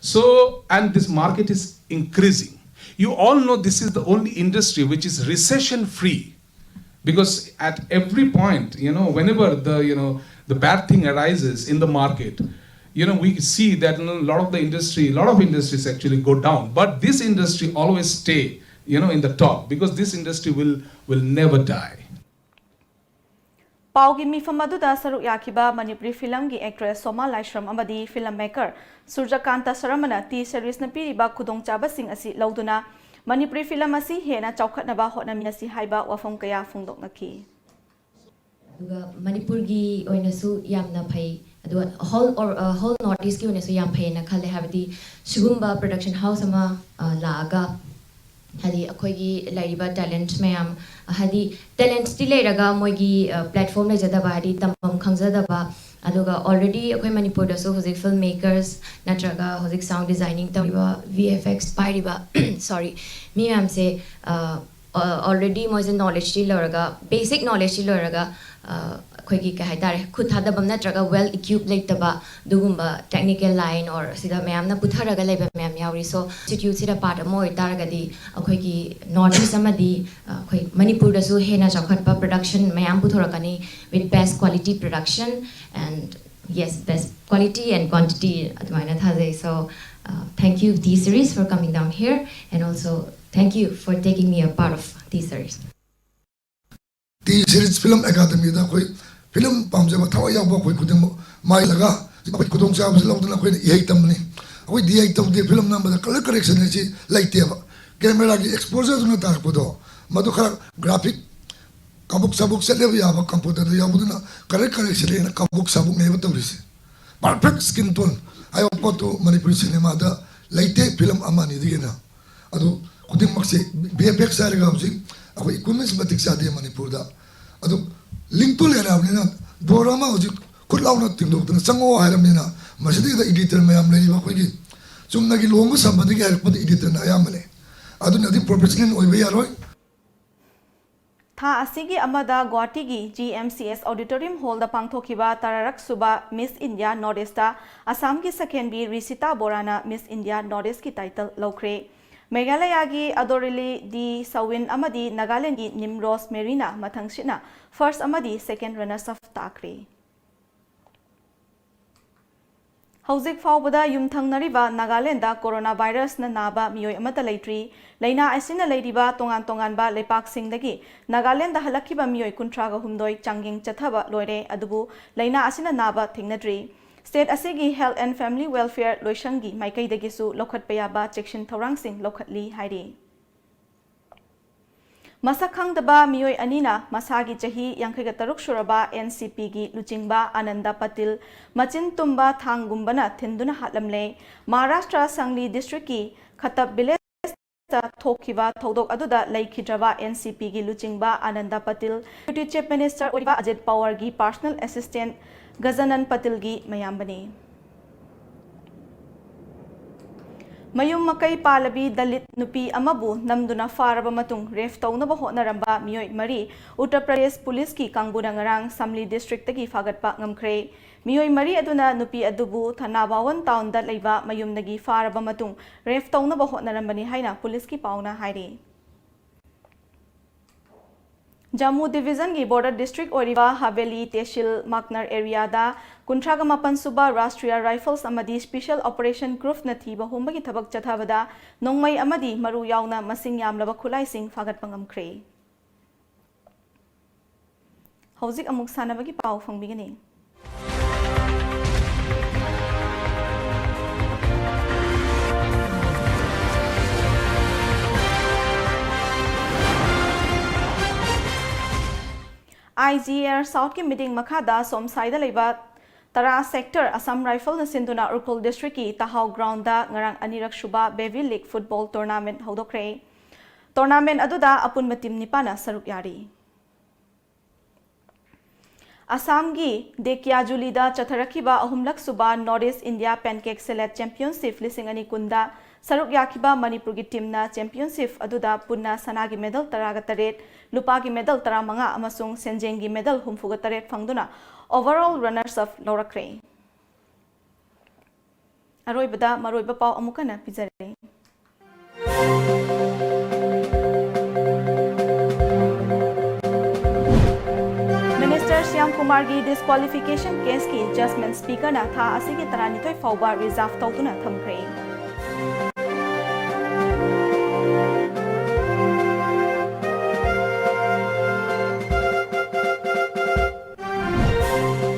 So, and this market is increasing. You all know this is the only industry which is recession free, because at every point, you know, whenever the, you know, the bad thing arises in the market, you know, we see that, you know, a lot of the industry, a lot of industries actually go down, but this industry always stay, you know, in the top, because this industry will will never die. ꯄꯥꯎꯒꯤ ꯃꯤꯐꯝ ꯑꯗꯨꯗ ꯁꯔꯨꯛ ꯌꯥꯈꯤꯕ ꯃꯅꯤꯄꯨꯔꯤ ꯐꯤꯂꯝꯒꯤ actress ꯁꯣꯃꯥ ꯂꯥꯏꯁ꯭ꯔꯝ ꯑꯃꯗꯤ film maker ꯁꯨꯔꯖꯀꯥꯟꯇ ꯁꯔꯃꯅ T Seriesꯅ ꯄꯤꯔꯤꯕ ꯈꯨꯗꯣꯡꯆꯥꯕꯁꯤꯡ ꯑꯁꯤ ꯂꯧꯗꯨꯅ ꯃꯅꯤꯄꯨꯔꯤ ꯐꯤꯂꯝ ꯑꯁꯤ ꯍꯦꯟꯅ ꯆꯥꯎꯈꯠꯅꯕ ꯍꯣꯠꯅꯃꯤꯟꯅꯁꯤ ꯍꯥꯏꯕ ꯋꯥꯐꯝ ꯀꯌꯥ ꯐꯣꯡꯗꯣꯛꯅꯈꯤ꯫ ꯑꯗꯨꯒ ꯃꯅꯤꯄꯨꯔꯒꯤ ꯑꯣꯏꯅꯁꯨ ꯌꯥꯝꯅ ꯐꯩ, ꯑꯗꯨꯒ whole or whole North Eastꯀꯤ ꯑꯣꯏꯅꯁꯨ ꯌꯥꯝ ꯐꯩꯌꯦꯅ ꯈꯜꯂꯦ꯫ ꯍꯥꯏꯕꯗꯤ ꯁꯤꯒꯨꯝꯕ production house ꯑꯃ ꯂꯥꯛꯑꯒ, ꯍꯥꯏꯗꯤ ꯑꯩꯈꯣꯏꯒꯤ ꯂꯩꯔꯤꯕ talent ꯃꯌꯥꯝ, ꯍꯥꯏꯗꯤ talentꯇꯤ ꯂꯩꯔꯒ ꯃꯣꯏꯒꯤ platform ꯂꯩꯖꯗꯕ, ꯍꯥꯏꯗꯤ ꯇꯝꯐꯝ ꯈꯪꯖꯗꯕ, ꯑꯗꯨꯒ already ꯑꯩꯈꯣꯏ ꯃꯅꯤꯄꯨꯔꯗꯁꯨ ꯍꯧꯖꯤꯛ film makers ꯅꯠꯇ꯭ꯔꯒ ꯍꯧꯖꯤꯛ sound designing ꯇꯧꯔꯤꯕ, V F X ꯄꯥꯏꯔꯤꯕ, sorry, ꯃꯤ ꯃꯌꯥꯝꯁꯦ ꯑꯣꯜꯔꯦꯗꯤ ꯃꯣꯏꯁꯦ ꯅꯣꯂꯦꯖꯇꯤ ꯂꯣꯏꯔꯒ, ꯕꯦꯁꯤꯛ ꯅꯣꯂꯦꯖꯇꯤ ꯂꯣꯏꯔꯒ, ꯑꯩꯈꯣꯏꯒꯤ ꯀꯩ ꯍꯥꯏꯇꯥꯔꯦ, ꯈꯨꯠ ꯊꯥꯗꯐꯝ ꯅꯠꯇ꯭ꯔꯒ ꯋꯦꯜ ꯏꯀ꯭ꯌꯨꯞ ꯂꯩꯇꯕ, ꯑꯗꯨꯒꯨꯝꯕ ꯇꯦꯛꯅꯤꯀꯦꯜ ꯂꯥꯏꯟ ꯑꯣꯔ ꯁꯤꯗ ꯃꯌꯥꯝꯅ ꯄꯨꯊꯔꯒ ꯂꯩꯕ ꯃꯌꯥꯝ ꯌꯥꯎꯔꯤ꯫ ꯁꯣ ꯏꯟꯁꯇꯤꯇ꯭ꯌꯨꯠꯁꯤꯗ ꯄꯥꯔꯠ ꯑꯃ ꯑꯣꯏꯇꯥꯔꯒꯗꯤ ꯑꯩꯈꯣꯏꯒꯤ ꯅꯣꯔꯠ ꯏꯁ ꯑꯃꯗꯤ ꯑꯩꯈꯣꯏ ꯃꯅꯤꯄꯨꯔꯗꯁꯨ ꯍꯦꯟꯅ ꯆꯥꯎꯈꯠꯄ ꯄ꯭ꯔꯗꯛꯁꯟ ꯃꯌꯥꯝ ꯄꯨꯊꯣꯔꯛꯀꯅꯤ, with best quality production and, yes, best quality and quantity ꯑꯗꯨꯃꯥꯏꯅ ꯊꯥꯖꯩ꯫ So, uh, thank you, T Series, for coming down here, and also thank you for taking me a part of T Series. T Series film ꯑꯦꯀꯥꯗꯃꯤꯗ ꯑꯩꯈꯣꯏ film ꯄꯥꯝꯖꯕ ꯊꯋꯥꯏ ꯌꯥꯎꯕ ꯑꯩꯈꯣꯏ ꯈꯨꯗꯤꯡꯃꯛ ꯃꯥꯏꯂꯒ ꯑꯩꯈꯣꯏ ꯈꯨꯗꯣꯡꯆꯥꯕꯁꯤ ꯂꯧꯗꯨꯅ ꯑꯩꯈꯣꯏꯅ ꯏꯍꯩ ꯇꯝꯕꯅꯤ꯫ ꯑꯩꯈꯣꯏ ꯗꯤ ꯑꯥꯏ ꯇꯧꯗꯦ, ꯐꯤꯂꯝ ꯅꯝꯕꯗ ꯀꯂꯔ ꯀꯔꯦꯛꯁꯟ ꯍꯥꯏꯁꯤ ꯂꯩꯇꯦꯕ꯫ ꯀꯦꯃꯦꯔꯥꯒꯤ ꯑꯦꯛꯁꯄꯣꯖꯔꯗꯨꯅ ꯇꯥꯔꯛꯄꯗꯣ ꯃꯗꯨ ꯈꯔ ꯒ꯭ꯔꯥꯐꯤꯛ ꯀꯥꯕꯨꯛ ꯁꯥꯕꯨꯛ ꯆꯠꯂꯦꯕ ꯌꯥꯕ ꯀꯝꯄ꯭ꯌꯨꯇꯔꯗ ꯌꯥꯎꯕꯗꯨꯅ ꯀꯂꯔ ꯀꯔꯦꯛꯁꯟ ꯍꯦꯟꯅ ꯀꯥꯕꯨꯛ ꯁꯥꯕꯨꯛꯅꯦꯕ ꯇꯧꯔꯤꯁꯦ꯫ ꯄꯔꯐꯦꯛ ꯁ꯭ꯀꯤꯟ ꯇꯣꯟ ꯍꯥꯏꯕ ꯄꯣꯠꯇꯨ ꯃꯅꯤꯄꯨꯔꯤ ꯁꯤꯅꯦꯃꯥꯗ ꯂꯩꯇꯦ ꯐꯤꯂꯝ ꯑꯃ ꯑꯅꯤꯗꯒꯤ ꯍꯦꯟꯅ꯫ ꯑꯗꯨ ꯈꯨꯗꯤꯡꯃꯛꯁꯦ ꯚꯤ ꯑꯦꯐ ꯑꯦꯛꯁ ꯍꯥꯏꯔꯒ ꯍꯧꯖꯤꯛ ꯑꯩꯈꯣꯏ ꯏꯀ꯭ꯋꯤꯞꯃꯦꯟꯁ ꯃꯇꯤꯛ ꯆꯥꯗꯦ ꯃꯅꯤꯄꯨꯔꯗ꯫ ꯑꯗꯨ ꯂꯤꯡꯇꯣ ꯂꯩꯔꯛꯑꯕꯅꯤꯅ ꯗꯣꯔ ꯑꯃ ꯍꯧꯖꯤꯛ ꯈꯨꯠ ꯂꯥꯎꯅ ꯇꯤꯡꯊꯣꯛꯇꯅ ꯆꯪꯉꯛꯑꯣ ꯍꯥꯏꯔꯕꯅꯤꯅ ꯃꯁꯤꯗꯩꯗ ꯏꯗꯤꯇꯔ ꯃꯌꯥꯝ ꯂꯩꯔꯤꯕ ꯑꯩꯈꯣꯏꯒꯤ ꯆꯨꯝꯅꯒꯤ ꯂꯨꯍꯣꯡꯕ ꯁꯝꯕꯗꯒꯤ ꯍꯥꯏꯔꯛꯄꯗ ꯏꯗꯤꯇꯔꯅ ꯑꯌꯥꯝꯕꯅꯦ꯫ ꯑꯗꯨꯅꯗꯤ ꯄ꯭ꯔꯣꯐꯦꯁꯅꯦꯜ ꯑꯣꯏꯕ ꯌꯥꯔꯣꯏ꯫ ꯊꯥ ꯑꯁꯤꯒꯤ ꯑꯃꯗ ꯒꯨꯋꯥꯍꯥꯇꯤꯒꯤ G M C S Auditorium Hallꯗ ꯄꯥꯡꯊꯣꯛꯈꯤꯕ ꯇꯔꯥꯔꯛ ꯁꯨꯕ Miss India North Eastꯇ ꯑꯁꯥꯝꯒꯤ ꯁꯛꯍꯦꯟꯕꯤ ꯔꯤꯁꯤꯇꯥ ꯕꯣꯔꯥꯅ Miss India North Eastꯀꯤ title ꯂꯧꯈ꯭ꯔꯦ꯫ ꯃꯦꯘꯥꯂꯌꯥꯒꯤ ꯑꯗꯣꯔꯤꯂꯤ ꯗꯤ ꯁꯋꯤꯟ ꯑꯃꯗꯤ ꯅꯥꯒꯥꯂꯦꯟꯗꯒꯤ ꯅꯤꯝꯔꯣꯁ ꯃꯦꯔꯤꯅ ꯃꯊꯪꯁꯤꯠꯅ first ꯑꯃꯗꯤ second runners up ꯇꯥꯈ꯭ꯔꯦ꯫ ꯍꯧꯖꯤꯛ ꯐꯥꯎꯕꯗ ꯌꯨꯝꯊꯪꯅꯔꯤꯕ ꯅꯥꯒꯥꯂꯦꯟꯗ ꯀꯣꯔꯣꯅꯥ ꯚꯥꯏꯔꯁꯅ ꯅꯥꯕ ꯃꯤꯑꯣꯏ ꯑꯃꯠꯇ ꯂꯩꯇ꯭ꯔꯤ꯫ ꯂꯩꯅꯥ ꯑꯁꯤꯅ ꯂꯩꯔꯤꯕ ꯇꯣꯉꯥꯟ ꯇꯣꯉꯥꯟꯕ ꯂꯩꯄꯥꯛꯁꯤꯡꯗꯒꯤ ꯅꯥꯒꯥꯂꯦꯟꯗ ꯍꯜꯂꯛꯈꯤꯕ ꯃꯤꯑꯣꯏ ꯀꯨꯟꯊ꯭ꯔꯥꯒ ꯍꯨꯝꯗꯣꯏ ꯆꯥꯡꯌꯦꯡ ꯆꯠꯊꯕ ꯂꯣꯏꯔꯦ꯫ ꯑꯗꯨꯕꯨ ꯂꯩꯅꯥ ꯑꯁꯤꯅ ꯅꯥꯕ ꯊꯦꯡꯅꯗ꯭ꯔꯤ꯫ State ꯑꯁꯤꯒꯤ Health and Family Welfare ꯂꯣꯏꯁꯪꯒꯤ ꯃꯥꯏꯀꯩꯗꯒꯤꯁꯨ ꯂꯧꯈꯠꯄ ꯌꯥꯕ ꯆꯦꯛꯁꯤꯟ ꯊꯧꯔꯥꯡꯁꯤꯡ ꯂꯧꯈꯠꯂꯤ ꯍꯥꯏꯔꯤ꯫ ꯃꯁꯛ ꯈꯪꯗꯕ ꯃꯤꯑꯣꯏ ꯑꯅꯤꯅ ꯃꯁꯥꯒꯤ ꯆꯍꯤ ꯌꯥꯡꯈꯩꯒ ꯇꯔꯨꯛ ꯁꯨꯔꯕ N C Pꯒꯤ ꯂꯨꯆꯤꯡꯕ ꯑꯥꯅꯟꯗ ꯄꯇꯤꯜ ꯃꯆꯤꯟ ꯇꯨꯝꯕ ꯊꯥꯡꯒꯨꯝꯕꯅ ꯊꯤꯟꯗꯨꯅ ꯍꯥꯠꯂꯝꯂꯦ꯫ ꯃꯍꯥꯔꯥꯁꯇ꯭ꯔ ꯁꯪꯂꯤ districtꯀꯤ ꯈꯇꯞ villageꯇ ꯊꯣꯛꯈꯤꯕ ꯊꯧꯗꯣꯛ ꯑꯗꯨꯗ ꯂꯩꯈꯤꯗ꯭ꯔꯕ N C Pꯒꯤ ꯂꯨꯆꯤꯡꯕ Anand Patil, Deputy Chief Minister ꯑꯣꯏꯔꯤꯕ ꯑꯖꯤꯠ ꯄꯋꯥꯔꯒꯤ personal assistant ꯒꯖꯥꯅꯟ ꯄꯇꯤꯜꯒꯤ ꯃꯌꯥꯝꯕꯅꯤ꯫ ꯃꯌꯨꯝ ꯃꯀꯩ ꯄꯥꯜꯂꯕꯤ ꯗꯂꯤꯠ ꯅꯨꯄꯤ ꯑꯃꯕꯨ ꯅꯝꯗꯨꯅ ꯐꯥꯔꯕ ꯃꯇꯨꯡ ꯔꯦꯞ ꯇꯧꯅꯕ ꯍꯣꯠꯅꯔꯝꯕ ꯃꯤꯑꯣꯏ ꯃꯔꯤ ꯎꯠꯇꯔ ꯄ꯭ꯔꯗꯦꯁ ꯄꯨꯂꯤꯁꯀꯤ ꯀꯥꯡꯕꯨꯅ ꯉꯔꯥꯡ ꯁꯥꯝꯂꯤ ꯗꯤꯁꯇ꯭ꯔꯤꯛꯇꯒꯤ ꯐꯥꯒꯠꯄ ꯉꯝꯈ꯭ꯔꯦ꯫ ꯃꯤꯑꯣꯏ ꯃꯔꯤ ꯑꯗꯨꯅ ꯅꯨꯄꯤ ꯑꯗꯨꯕꯨ ꯊꯅꯥꯕꯥꯋꯟ ꯇꯥꯎꯟꯗ ꯂꯩꯕ ꯃꯌꯨꯝꯗꯒꯤ ꯐꯥꯔꯕ ꯃꯇꯨꯡ ꯔꯦꯞ ꯇꯧꯅꯕ ꯍꯣꯠꯅꯔꯝꯕꯅꯤ ꯍꯥꯏꯅ ꯄꯨꯂꯤꯁꯀꯤ ꯄꯥꯎꯅ ꯍꯥꯏꯔꯤ꯫ ꯖꯝꯃꯨ ꯗꯤꯚꯤꯖꯟꯒꯤ ꯕꯣꯔꯗꯔ ꯗꯤꯁꯇ꯭ꯔꯤꯛ ꯑꯣꯏꯔꯤꯕ ꯍꯥꯕꯦꯂꯤ ꯇꯦꯁꯤꯜ ꯃꯥꯛꯅꯔ ꯑꯦꯔꯤꯌꯥꯗ ꯀꯨꯟꯊ꯭ꯔꯥꯒ ꯃꯥꯄꯟ ꯁꯨꯕ ꯔꯥꯁꯇ꯭ꯔꯤꯌꯥ ꯔꯥꯏꯐꯜꯁ ꯑꯃꯗꯤ ꯁ꯭ꯄꯤꯁꯦꯜ ꯑꯣꯄꯔꯦꯁꯟ ꯒ꯭ꯔꯨꯞꯅ ꯊꯤꯕ ꯍꯨꯝꯕꯒꯤ ꯊꯕꯛ ꯆꯠꯊꯕꯗ ꯅꯣꯡꯃꯩ ꯑꯃꯗꯤ ꯃꯔꯨ ꯌꯥꯎꯅ ꯃꯁꯤꯡ ꯌꯥꯝꯂꯕ ꯈꯨꯠꯂꯥꯏꯁꯤꯡ ꯐꯥꯒꯠꯄ ꯉꯝꯈ꯭ꯔꯦ꯫ ꯍꯧꯖꯤꯛ ꯑꯃꯨꯛ ꯁꯥꯟꯅꯕꯒꯤ ꯄꯥꯎ ꯐꯪꯕꯤꯒꯅꯤ꯫ ꯑꯥꯏ ꯖꯤ ꯑꯦ ꯑꯥꯔ ꯁꯥꯎꯠꯀꯤ ꯃꯤꯇꯤꯡ ꯃꯈꯥꯗ ꯁꯣꯝꯁꯥꯏꯗ ꯂꯩꯕ ꯇꯔꯥ ꯁꯦꯛꯇꯔ ꯑꯁꯥꯝ ꯔꯥꯏꯐꯜꯅ ꯁꯤꯟꯗꯨꯅ ꯎꯔꯈꯨꯜ ꯗꯤꯁꯇ꯭ꯔꯤꯛꯀꯤ ꯇꯍꯥꯎ ꯒ꯭ꯔꯥꯎꯟꯗ ꯉꯔꯥꯡ ꯑꯅꯤꯔꯛ ꯁꯨꯕ ꯕꯦꯕꯤ ꯂꯤꯒ ꯐꯨꯠꯕꯣꯜ ꯇꯣꯔꯅꯥꯃꯦꯟꯠ ꯍꯧꯗꯣꯛꯈ꯭ꯔꯦ꯫ ꯇꯣꯔꯅꯥꯃꯦꯟꯠ ꯑꯗꯨꯗ ꯑꯄꯨꯟꯕ ꯇꯤꯝ ꯅꯤꯄꯥꯟꯅ ꯁꯔꯨꯛ ꯌꯥꯔꯤ꯫ ꯑꯁꯥꯝꯒꯤ ꯗꯦꯀꯤꯌꯥꯖꯨꯂꯤꯗ ꯆꯠꯊꯔꯛꯈꯤꯕ ꯑꯍꯨꯝꯂꯛ ꯁꯨꯕ north east India pancake ꯁꯦꯂꯦꯠ championship ꯂꯤꯁꯤꯡ ꯑꯅꯤ ꯀꯨꯟꯗ ꯁꯔꯨꯛ ꯌꯥꯈꯤꯕ ꯃꯅꯤꯄꯨꯔꯒꯤ ꯇꯤꯝꯅ ꯆꯦꯝꯄꯤꯌꯟꯁꯤꯞ ꯑꯗꯨꯗ ꯄꯨꯟꯅ ꯁꯅꯥꯒꯤ ꯃꯦꯗꯜ ꯇꯔꯥꯒ ꯇꯔꯦꯠ, ꯂꯨꯄꯥꯒꯤ ꯃꯦꯗꯜ ꯇꯔꯥꯃꯉꯥ ꯑꯃꯁꯨꯡ ꯁꯦꯟꯖꯦꯡꯒꯤ ꯃꯦꯗꯜ ꯍꯨꯝꯐꯨꯒ ꯇꯔꯦꯠ ꯐꯪꯗꯨꯅ overall runners up ꯂꯧꯔꯛꯈ꯭ꯔꯦ꯫ ꯑꯔꯣꯏꯕꯗ ꯃꯔꯨꯑꯣꯏꯕ ꯄꯥꯎ ꯑꯃꯨꯛ ꯍꯟꯅ ꯄꯤꯖꯔꯤ꯫ ꯃꯤꯅꯤꯁꯇꯔ ꯁ꯭ꯌꯥꯝ ꯀꯨꯃꯥꯔꯒꯤ ꯗꯤꯁꯀ꯭ꯋꯥꯂꯤꯐꯤꯀꯦꯁꯟ ꯀꯦꯁꯀꯤ ꯖꯖꯃꯦꯟ ꯁ꯭ꯄꯤꯀꯔꯅ ꯊꯥ ꯑꯁꯤꯒꯤ ꯇꯔꯥꯅꯤꯊꯣꯏ ꯐꯥꯎꯕ ꯔꯤꯖꯥꯔꯚ ꯇꯧꯗꯨꯅ ꯊꯝꯈ꯭ꯔꯦ꯫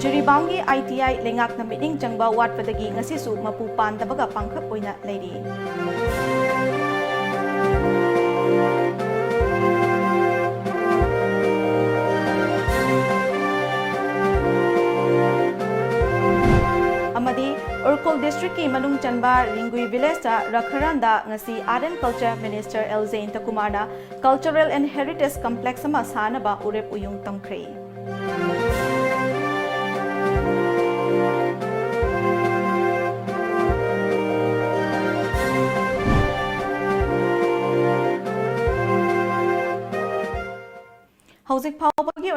ꯖꯤꯔꯤꯕꯥꯝꯒꯤ ꯑꯥꯏ ꯇꯤ ꯑꯥꯏ ꯂꯩꯉꯥꯛꯅ ꯃꯤꯠꯌꯦꯡ ꯆꯪꯕ ꯋꯥꯠꯄꯗꯒꯤ ꯉꯁꯤꯁꯨ ꯃꯄꯨ ꯄꯥꯟꯗꯕꯒ ꯄꯥꯡꯈꯛ ꯑꯣꯏꯅ ꯂꯩꯔꯤ꯫ ꯑꯃꯗꯤ ꯎꯔꯈꯨꯜ ꯗꯤꯁꯇ꯭ꯔꯤꯛꯀꯤ ꯃꯅꯨꯡ ꯆꯟꯕ ꯔꯤꯡꯒꯨꯏ ꯚꯤꯂꯦꯖꯇ ꯔꯈꯔꯥꯟꯗ ꯉꯁꯤ Art and Culture Minister L Jayanta ꯀꯨꯃꯥꯔꯅ Cultural and Heritage Complex ꯑꯃ ꯁꯥꯅꯕ ꯎꯔꯦꯞ ꯎꯌꯨꯡ ꯇꯝꯈ꯭ꯔꯦ꯫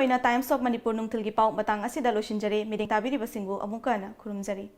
ꯑꯩꯅ Times of Manipur ꯅꯨꯡꯊꯤꯜꯒꯤ ꯄꯥꯎ ꯃꯇꯥꯡ ꯑꯁꯤꯗ ꯂꯣꯏꯁꯤꯟꯖꯔꯦ꯫ ꯃꯤꯠꯌꯦꯡ ꯇꯥꯕꯤꯔꯤꯕꯁꯤꯡꯕꯨ ꯑꯃꯨꯛꯀ ꯍꯟꯅ ꯈꯨꯔꯨꯝꯖꯔꯤ꯫